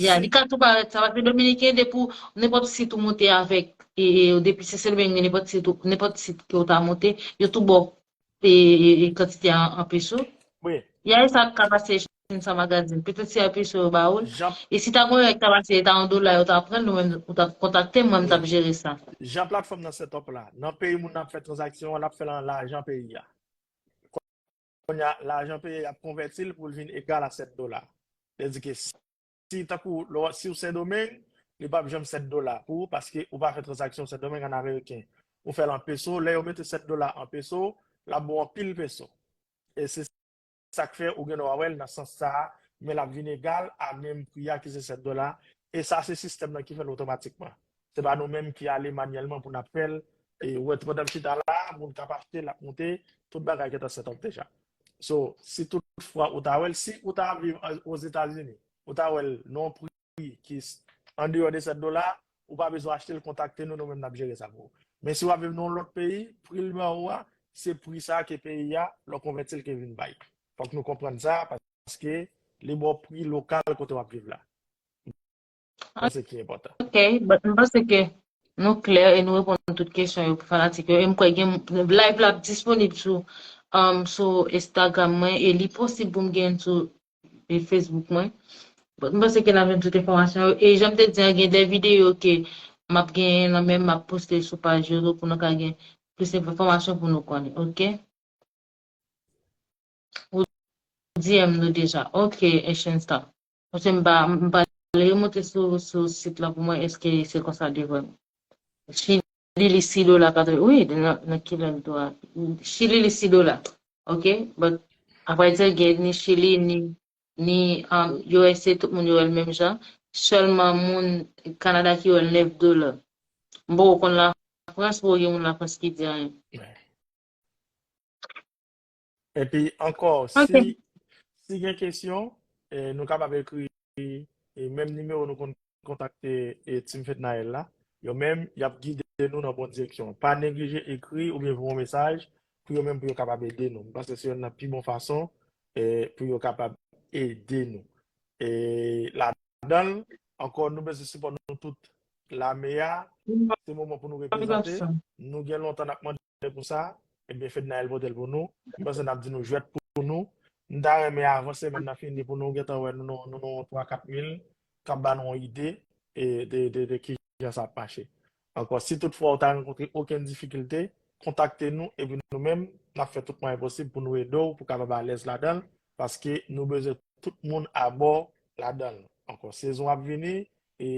ya, li ka tou parèt sa. Paske dominiken, depi w, nenpòt sit ou monte avèk, e, e, depi Sendomeng, nenpòt sit ou, nenpòt sit ke w ta monte, yo tou ba w e, e, e kantite a an peso. Wi. Ya, e sa k ka pase Chin sa magazin. Petèt se an peso yo ba ou l. E si ta gen yon nèg ta pase, ta yon dola, yo ta pran l, nou menm, ou ta kontakte m, mwen, m t ap jere sa. Jan platfòm nan set up la, nan peyi moun nan ap fè tranzaksyon an, l ap fè l an lajan peyi a. Kounye a, lajan peyi a ap konvèti l pou l vin egal a set dola. Vle di ke si, tankou, lè w, si w Sendomeng, li p ap janm set dola pou ou, paske ou pa fè tranzaksyon Sendomeng an ameriken. Ou fè l an peso, lè yo mete set dola an peso, l ap ba w anpil peso. E se sa k fè ou gen dwa wè l nan sans sa a, men l ap vin egal a menm pri a ki se set dola. E sa se sistèm nan ki fè l otomatikman. Se pa nou menm ki ale manyèlman pou n ap fè l. E ou wè, pandan m chita la, moun k ap achte, l ap moute, tout bagay gentan set up deja. So, si tout fwa ou ta wè l, si ou ta viv an, Ozetazini, ou ta wè l nan yon pri ki s-, andeyò de set dola, ou pa bezwen achte l, kontakte nou, nou menm n ap jere sa pou ou. Men si w ap viv nan yon lòt peyi, pri l ba ou a, se pri sa a ke peyi a, lè w konvèti l, ke vin bay. Fòk nou konprann sa, paske li ba w pri lokal kote w ap viv la. Sa se ki enpòtan. Ok, but m panse ke nou klè e nou reponn tout kesyon yo pou fanatik yo. E m kwè gen live la ap disponib sou, um, sou Instagram mwen e li posib pou m gen sou e Facebook mwen. But m panse ke n ap jwenn tout enfòmasyon yo. E jan m te di an, gen de videyo ke m ap genyen nan men m, m ap poste sou paj yo tou pou nou ka gen plis enfòmasyon pou nou konnen, ok? Ou D M nou deja. Ok, Ancient Star. Paske m pa, m pa le remonte sou, sou sit la pou mwen, èske se konsa l ye vrèman. Chili, li sis dola katreven, wi, nan, nan kilè m tou a. Chili, li sis dola. Ok, but, apa di gen ni Chili, ni ni um, U S A, tout moun yo wè l menm jan. Sèlman moun Kanada ki wè l nèf dola. M poko konn Lafrans, poko gen moun Lafrans ki di anyen. Epi ankò, si, si gen kesyon, eh, nou kapab ekri e menm nimewo nou konn kontakte e Team Fednaelle la. Yo menm, y ap gide nou nan bon direksyon. Pa neglije ekri oubyen voye yon mesaj pou yo menm pou yo kapab ede nou. M panse se youn nan pi bon fason e pou yo kapab ede nou. E ladan l, ankò nou bezwen sipò nou tout lame a. Se moman pou nou reprezante. Nou gen lontan n ap mande pou sa. Ebyen, Fednaelle pote l pou nou. M panse n ap di nou jwèt pou nou. M ta renmen avan semèn nan fini pou nou gentan wè nou nan yon twa kat mil k ap ba nou yon ide e de, de, de kijan sa ap mache. Ankò, si toutfwa ou ta rankontre okenn difikilte, kontakte nou epi nou menm, n ap fè tout mwayen posib pou nou ede w pou w kapab alèz ladan l, paske nou bezwen tout moun abò ladan l. Ankò, sezon ap vini e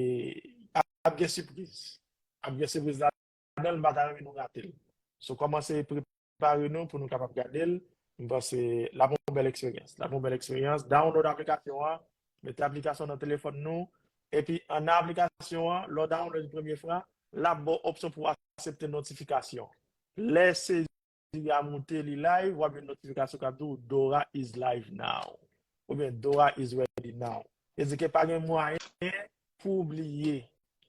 ap gen sipriz. Ap gen sipriz ladan l, m pa ta renmen nou rate l. So, kòmanse prepare nou pou nou kapab gade l. M panse l ap yon bèl eksperyans. L ap yon bèl eksperyans. Download aplikasyon an, mete aplikasyon nan telefòn nou. Epi, ann nan aplikasyon an, lè w download premye fwa, l ap ba w opsyon pou w aksepte notifikasyon. Lè sezi a moute, li live, w ap jwenn notifikasyon k ap di w Dora is live now. Oubyen Dora is ready now. Vle di ke pa gen mwayen pou w bliye.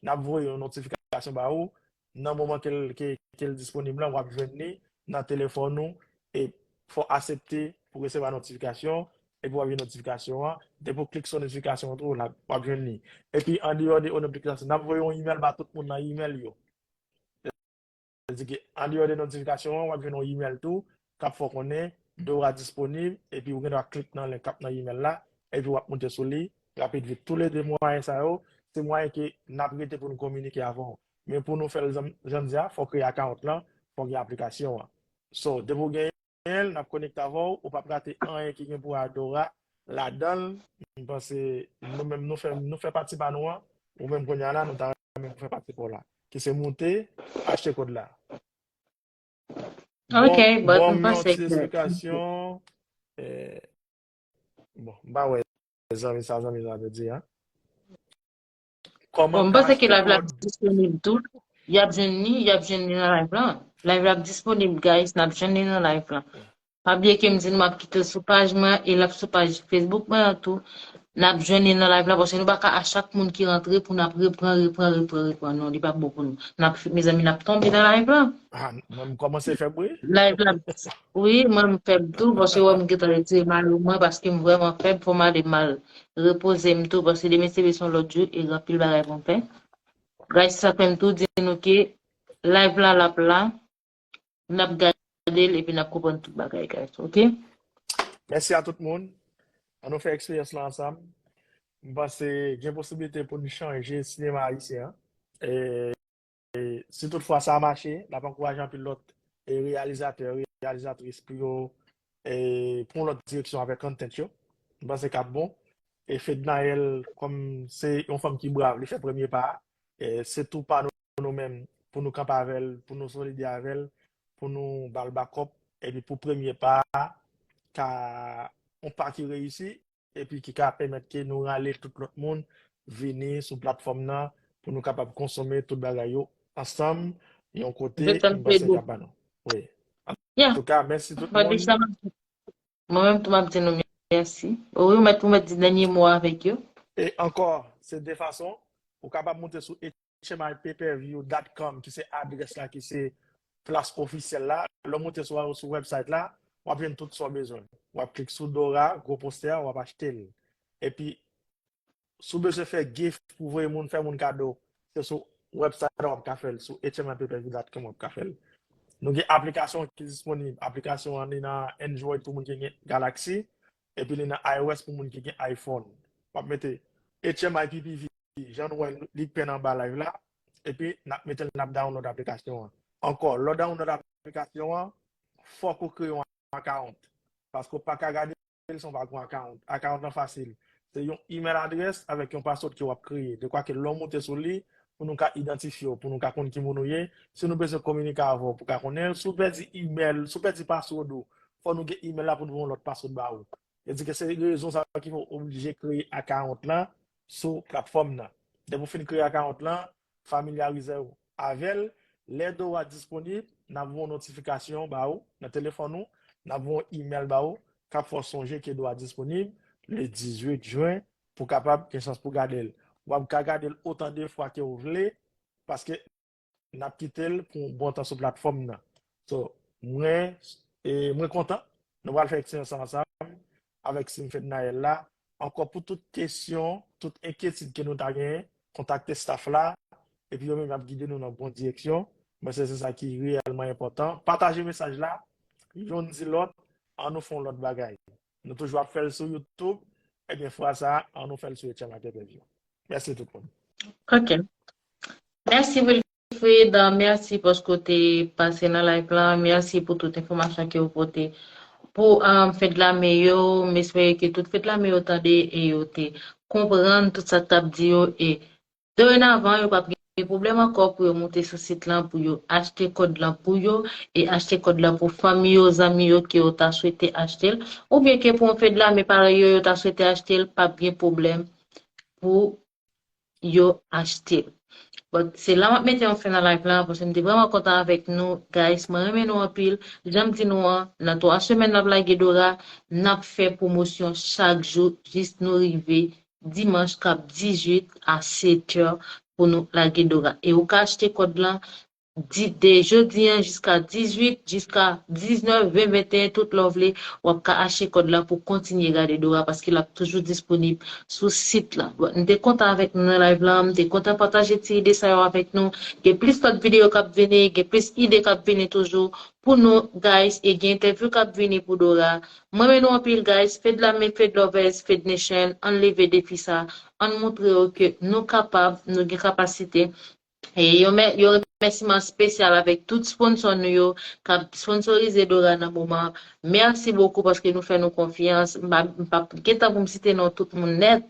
N ap voye yon notifikasyon ba ou nan moman ke l, ke, ke l disponib lan, w ap jwenn li nan telefòn ou e fò w aksepte pou resevwa notifikasyon epi w ap jwenn notifikasyon an. Depi w klik sou notifikasyon an tou, w ap jwenn li. Epi andeyò de notifikasyon, n ap voye yon email ba tout moun nan email yo. Vle di ke andeyò de notifikasyon an, w ap jwenn yon email tou k ap fè w konnen Dora disponib, epi ou gen dwa klik nan link k ap nan email la, epi w ap moute sou li, rapid vit. Toulede mwayen sa yo, se mwayen ke n ap rete pou n kominike avè w. Men pou nou fè l, jan m di a, fò w kreye account lan, fò w gen aplikasyon an. So, depi w gen l, n ap konekte avè w, ou p ap rate anyen ki gen pou wè a Dora ladan l. M panse nou menm nou fè, nou fè pati pa nou an, ou menm kounye a la, nou ta renmen pou fè pati pa w la. Ki se moute, achte kòd la. Ok, bon, bon, m panse ke. Esplikasyon. Eh, bon, m pa wè zanmi sa, zanmi sa te di, an. Bon, m panse ke live la ap disponib tou. Y ap jwenn li, y ap jwenn li nan live la. Live la ap disponib, guys, n ap jwenn li nan live la. Pa bliye ke m di nou m ap kite l sou paj mwen e l ap sou paj Facebook mwen an tou. N ap jwenn li nan live la, paske nou pa ka a chak moun ki rantre pou n ap repran, repran, repran, repran. Non, li p ap bon pou nou. N ap, mezanmi, n ap tonbe nan live la. Ah, mwen m kòmanse fèb wi. Live la, wi, mwen m fèb tou, paske wè m gentan retire mayo mwen, paske m vrèman fèb, fò m ale m al repoze m tou, paske demen se yon lòt jou e gen anpil bagay pou m fè. Guys, sa fè m tou di nou ke live la, l ap la, n ap gade l epi n ap konprann tout bagay, guys, ok? Mèsi a tout moun. Ann nou fè eksperyans lan ansanm. M panse gen posiblite pou n chanje sinema ayisyen an. E, e si toutfwa sa mache, n ap ankouraje anpil lòt e reyalizatè, reyalizatris pou yo e pran yon lòt direksyon avèk content yo. M panse k ap bon. E Fednaelle, kòm se yon fanm ki brav, li fè premye pa a. E se tou pa nou, nou menm, pou nou kanpe avè l, pou nou solide avè l, pou nou ba l bakòp, epi pou premye pa a ka yon pa ki reyisi, epi ki ka pèmèt ke nou rale tout lòt moun vini sou platfòm nan pou nou kapab konsome tout bagay yo ansanm, yon kote, m panse k ap ba nou. Wi. Antouka, mèsi tout moun. Mwen menm tou m ap di nou mèsi. Wi, ou mèt, ou mèt di dènye mo avèk yo. E ankò, se de fason, ou kapab moute sou H M I pay per view dot com ki se adrès la, ki se plas ofisyèl la. Lè w moute sou, sou website la, w ap jwenn tout sa w bezwen. W ap klik sou Dora, gwo postè a, w ap achte l. Epi, si w bezwen fè gift pou voye moun, fè moun kado, se sou website la w ap ka fè l, sou H M I pay per view dot com w ap ka fè l. Nou gen aplikasyon ki disponib. Aplikasyon an li nan Android pou moun ki gen Galaxy, epi li nan iOS pou moun ki gen iPhone. W ap mete H M I P P V, jan nou wè li pen anba live la, epi n ap mete l, n ap download aplikasyon an. Ankò, lè w download aplikasyon an, fòk ou kreye yon account. Paske w pa ka gade l san w pa gen yon account. Account lan fasil. Se yon email adrès avèk yon password ke w ap kreye. Dekwa ke lè w moute sou li, pou nou ka idantifye w, pou nou ka konn ki moun ou ye. Si nou bezwen kominike avè w, pou ka konnen l. Si w pèdi email, si w pèdi password ou, fò nou gen email la pou nou voye yon lòt password ba ou. Yo di ke se rezon sa ki fè w oblije kreye akawont lan sou platfòm nan. Depi w fin kreye akawont lan, familyarize w avè l. Lè dora disponib, n ap voye yon notifikasyon ba ou nan telefòn ou, n ap voye yon imèl ba ou k ap fè w sonje ke dora disponib le dizuit jen pou w kapab gen chans pou gade l. W ap ka gade l otan de fwa ke w vle, paske n ap kite l pou yon bon tan sou platfòm nan. So, mwen, e, mwen kontan. Nou pral fè eksperyans sa ansanm avèk Sim Fednaelle la. Ankò, pou tout kesyon, tout enkyetid ke nou ta genyen, kontakte staff la, epi yo menm y ap gide nou nan bon direksyon. Mwen se, se sa ki reyèlman enpòtan. Pataje mesaj la, youn di lòt, ann nou fè yon lòt bagay. Nou toujou ap fè l sou YouTube, ebyen, fwa sa a, ann nou fè l sou H M A K P V. Mèsi tout moun. Ok. Mèsi, Wilfrid. Mèsi paske w te pase nan live lan. Mèsi pou tout enfòmasyon ke w pote pou um, fèt lame yo. M espere ke tout fèt lame yo tande e yo te konprann tout sa k t ap di yo. E dorenavan, yo p ap gen pwoblèm ankò pou yo moute sou sit lan, pou yo achte kòd lan pou yo, e achte kòd lan pou fanmi yo, zanmi yo ke yo ta swete achte l. Oubyen ke pou yon fèt lame parèy yo, yo ta swete achte l, p ap gen pwoblèm pou yo achte l. But se la m ap mete yon fen nan live lan, paske m te vrèman kontan avèk nou, guys. Mwen renmen nou anpil. Jan m di nou an, nan twa semèn n ap lage dora, n ap fè pwomosyon chak jou jis nou rive dimanch k ap dizuit a setè pou nou lage dora. E ou ka achte kòd lan di, de jodi an jiska dizuit, jiska diznèf, ven, venteyen, tout lè w vle, w ap ka achte kòd lan pou kontinye gade dora paske l ap toujou disponib sou sit lan. Bon, m te kontan avèk nou nan live lan, m te kontan pataje ti ide sa yo avèk nou. Gen plis lòt videyo k ap vini, gen plis ide k ap vini toujou pou nou, guys, e gen entèvyou k ap vini pou dora. Mwen renmen nou anpil, guys. Fed lame, Fed lovers, Fed nation, ann leve defi sa, ann montre yo ke nou kapab, nou gen kapasite. E yon, yon remèsiman espesyal avèk tout sponsò nou yo k ap sponsorize dora nan moman. Mèsi bokou paske nou fè nou konfyans. M p ap gen tan pou m site non tout moun nèt,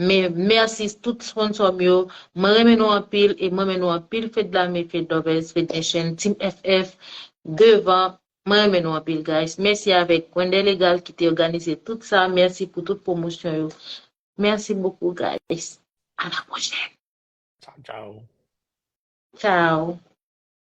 men mèsi tout sponsò m yo. Mwen renmen nou anpil e mwen renmen nou anpil. Fed lame, Fed lovers, Fed nation, Team F F devan. Mwen renmen nou anpil, guys. Mèsi avèk Wendel Egal ki te òganize tout sa. Mèsi pou tout pwomosyon yo. Mèsi bokou, guys. A la pwochèn. Tchao, tchao. Tchao.